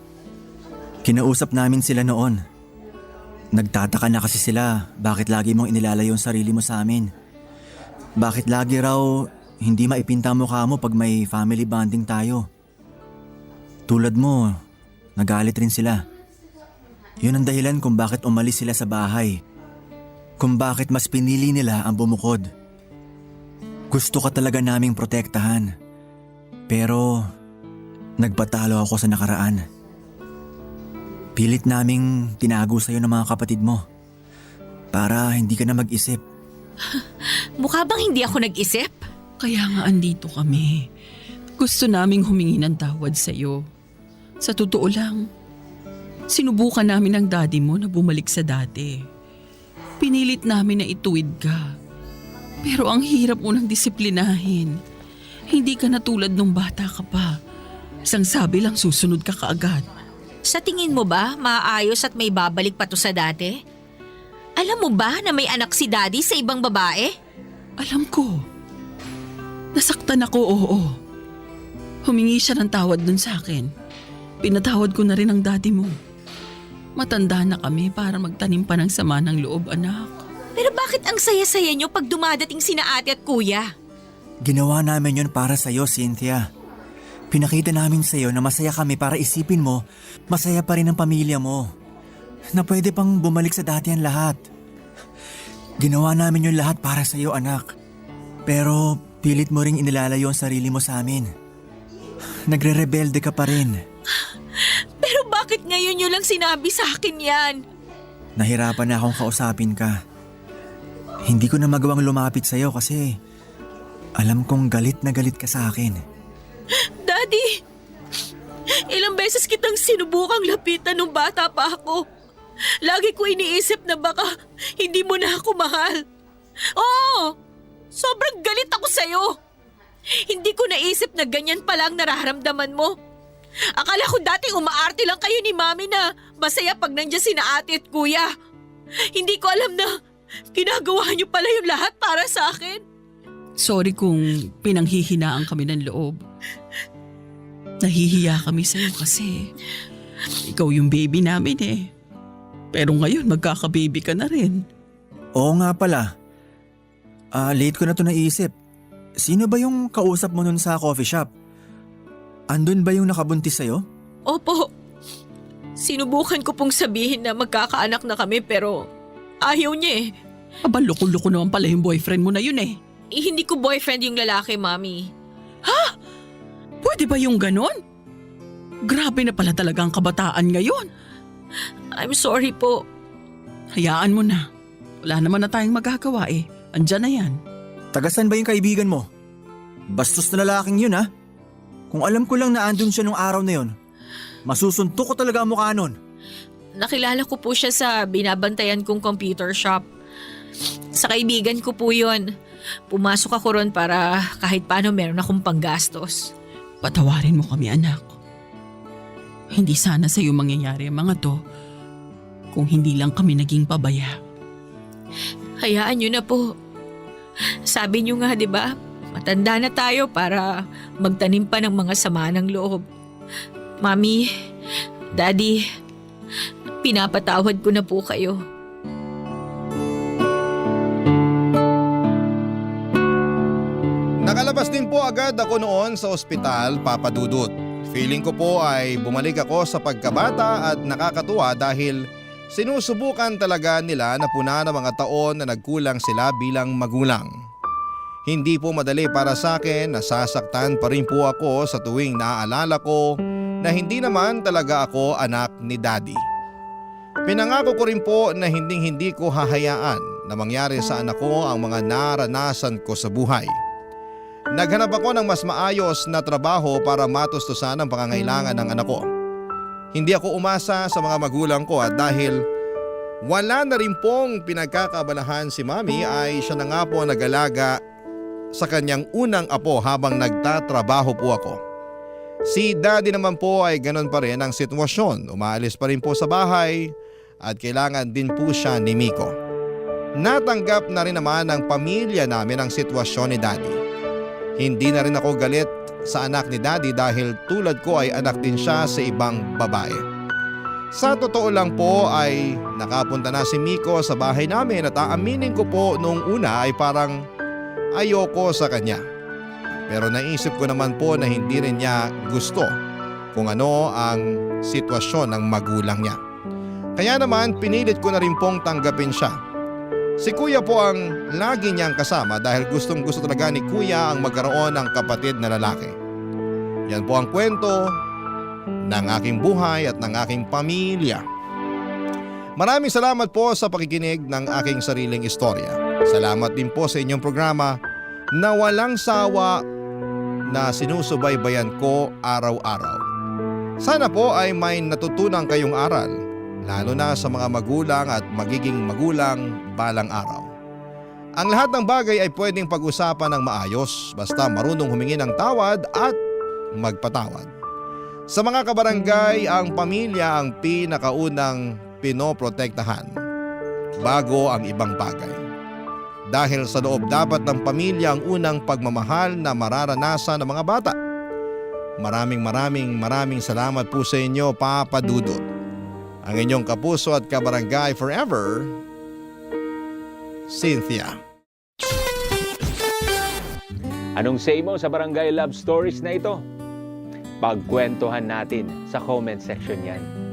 Kinausap namin sila noon. Nagtataka na kasi sila bakit lagi mong inilalayo ang sarili mo sa amin. Bakit lagi raw hindi maipinta ang mukha mo pag may family bonding tayo. Tulad mo, nagalit rin sila. Yun ang dahilan kung bakit umalis sila sa bahay. Kung bakit mas pinili nila ang bumukod. Gusto ka talaga naming protektahan. Pero nagpatalo ako sa nakaraan. Pilit naming tinago sa'yo ng mga kapatid mo. Para hindi ka na mag-isip. Mukha bang hindi ako nag-isip? Kaya nga andito kami. Gusto naming humingi ng tawad sa'yo. Sa totoo lang, sinubukan namin ng daddy mo na bumalik sa dati. Pinilit namin na ituwid ka. Pero ang hirap mo nang disiplinahin. Hindi ka na tulad nung bata ka pa. Isang sabi lang susunod ka kaagad. Sa tingin mo ba maayos at may babalik pa to sa dati? Alam mo ba na may anak si Daddy sa ibang babae? Alam ko. Nasaktan ako, oo. Humingi siya ng tawad dun sa akin. Pinatawad ko na rin ang daddy mo. Matanda na kami para magtanim pa ng sama ng loob, anak. Pero bakit ang saya-saya nyo pag dumadating sina ate at kuya? Ginawa namin yun para sa'yo, Cynthia. Pinakita namin sa'yo na masaya kami para isipin mo, masaya pa rin ang pamilya mo. Na pwede pang bumalik sa dati ang lahat. Ginawa namin yun lahat para sa'yo, anak. Pero pilit mo ring inilalayo ang sarili mo sa amin. Nagre-rebelde ka pa rin. Pero bakit ngayon nyo lang sinabi sa akin yan? Nahirapan na akong kausapin ka. Hindi ko na magawang lumapit sa'yo kasi alam kong galit na galit ka sa akin. Daddy, ilang beses kitang sinubukang lapitan nung bata pa ako. Lagi ko iniisip na baka hindi mo na ako mahal. Oo, sobrang galit ako sa'yo. Hindi ko naisip na ganyan pala ang nararamdaman mo. Akala ko dati umaarte lang kayo ni Mami na masaya pag nandiyan sina ate at kuya. Hindi ko alam na ginagawa niyo pala yung lahat para sa akin. Sorry kung pinanghihinaan kami ng loob. Nahihiya kami sa'yo kasi ikaw yung baby namin eh. Pero ngayon magkaka-baby ka na rin. Oo nga pala. Late ko na to naisip. Sino ba yung kausap mo nun sa coffee shop? Andun ba yung nakabuntis sa'yo? Opo. Sinubukan ko pong sabihin na magkakaanak na kami pero ayaw niya eh. Aba, loko-loko naman pala yung boyfriend mo na yun eh. Hindi ko boyfriend yung lalaki, Mami. Pwede ba yung ganon? Grabe na pala talaga ang kabataan ngayon. I'm sorry po. Hayaan mo na. Wala naman na tayong magagawa eh. Andyan na yan. Tagasan ba yung kaibigan mo? Bastos na lalaking yun ha? Kung alam ko lang na andun siya nung araw na yun, masusuntok ko talaga ang mukha nun. Nakilala ko po siya sa binabantayan kong computer shop. Sa kaibigan ko po yun. Pumasok ako ron para kahit paano meron akong panggastos. Patawarin mo kami, anak. Hindi sana sa'yo mangyayari ang mga to kung hindi lang kami naging pabaya. Hayaan niyo na po. Sabi niyo nga, 'di ba? Matanda na tayo para magtanim pa ng mga sama ng loob. Mami, Daddy, pinapatawad ko na po kayo. Nakalabas din po agad ako noon sa ospital, Papa Dudut. Feeling ko po ay bumalik ako sa pagkabata at nakakatuwa dahil sinusubukan talaga nila na puna ng mga taon na nagkulang sila bilang magulang. Hindi po madali para sa akin, nasasaktan pa rin po ako sa tuwing naaalala ko na hindi naman talaga ako anak ni Daddy. Pinangako ko rin po na hindi ko hahayaan na mangyari sa anak ko ang mga naranasan ko sa buhay. Naghanap ako ng mas maayos na trabaho para matustusan ang pangangailangan ng anak ko. Hindi ako umasa sa mga magulang ko at dahil wala na rin pong pinagkakabalahan si Mami ay siya na nga po nag-alaga sa kanyang unang apo habang nagtatrabaho po ako. Si Daddy naman po ay ganun pa rin ang sitwasyon. Umaalis pa rin po sa bahay at kailangan din po siya ni Miko. Natanggap na rin naman ng pamilya namin ang sitwasyon ni Daddy. Hindi na rin ako galit sa anak ni Daddy dahil tulad ko ay anak din siya sa ibang babae. Sa totoo lang po ay nakapunta na si Miko sa bahay namin at aaminin ko po noong una ay parang ayoko sa kanya. Pero naisip ko naman po na hindi rin niya gusto kung ano ang sitwasyon ng magulang niya. Kaya naman pinilit ko na rin pong tanggapin siya. Si Kuya po ang lagi niyang kasama dahil gustong gusto talaga ni Kuya ang magkaroon ng kapatid na lalaki. Yan po ang kwento ng aking buhay at ng aking pamilya. Maraming salamat po sa pakikinig ng aking sariling istorya. Salamat din po sa inyong programa na walang sawa na sinusubaybayan ko araw-araw. Sana po ay may natutunan kayong aral, lalo na sa mga magulang at magiging magulang balang araw. Ang lahat ng bagay ay pwedeng pag-usapan ng maayos basta marunong humingi ng tawad at magpatawad. Sa mga kabarangay, ang pamilya ang pinakaunang pinoprotektahan bago ang ibang bagay. Dahil sa loob dapat ng pamilya ang unang pagmamahal na mararanasan ng mga bata. Maraming salamat po sa inyo, Papa Dudut. Ang inyong kapuso at kabarangay forever, Cynthia. Anong say mo sa Barangay Love Stories na ito? Pagkwentuhan natin sa comment section yan.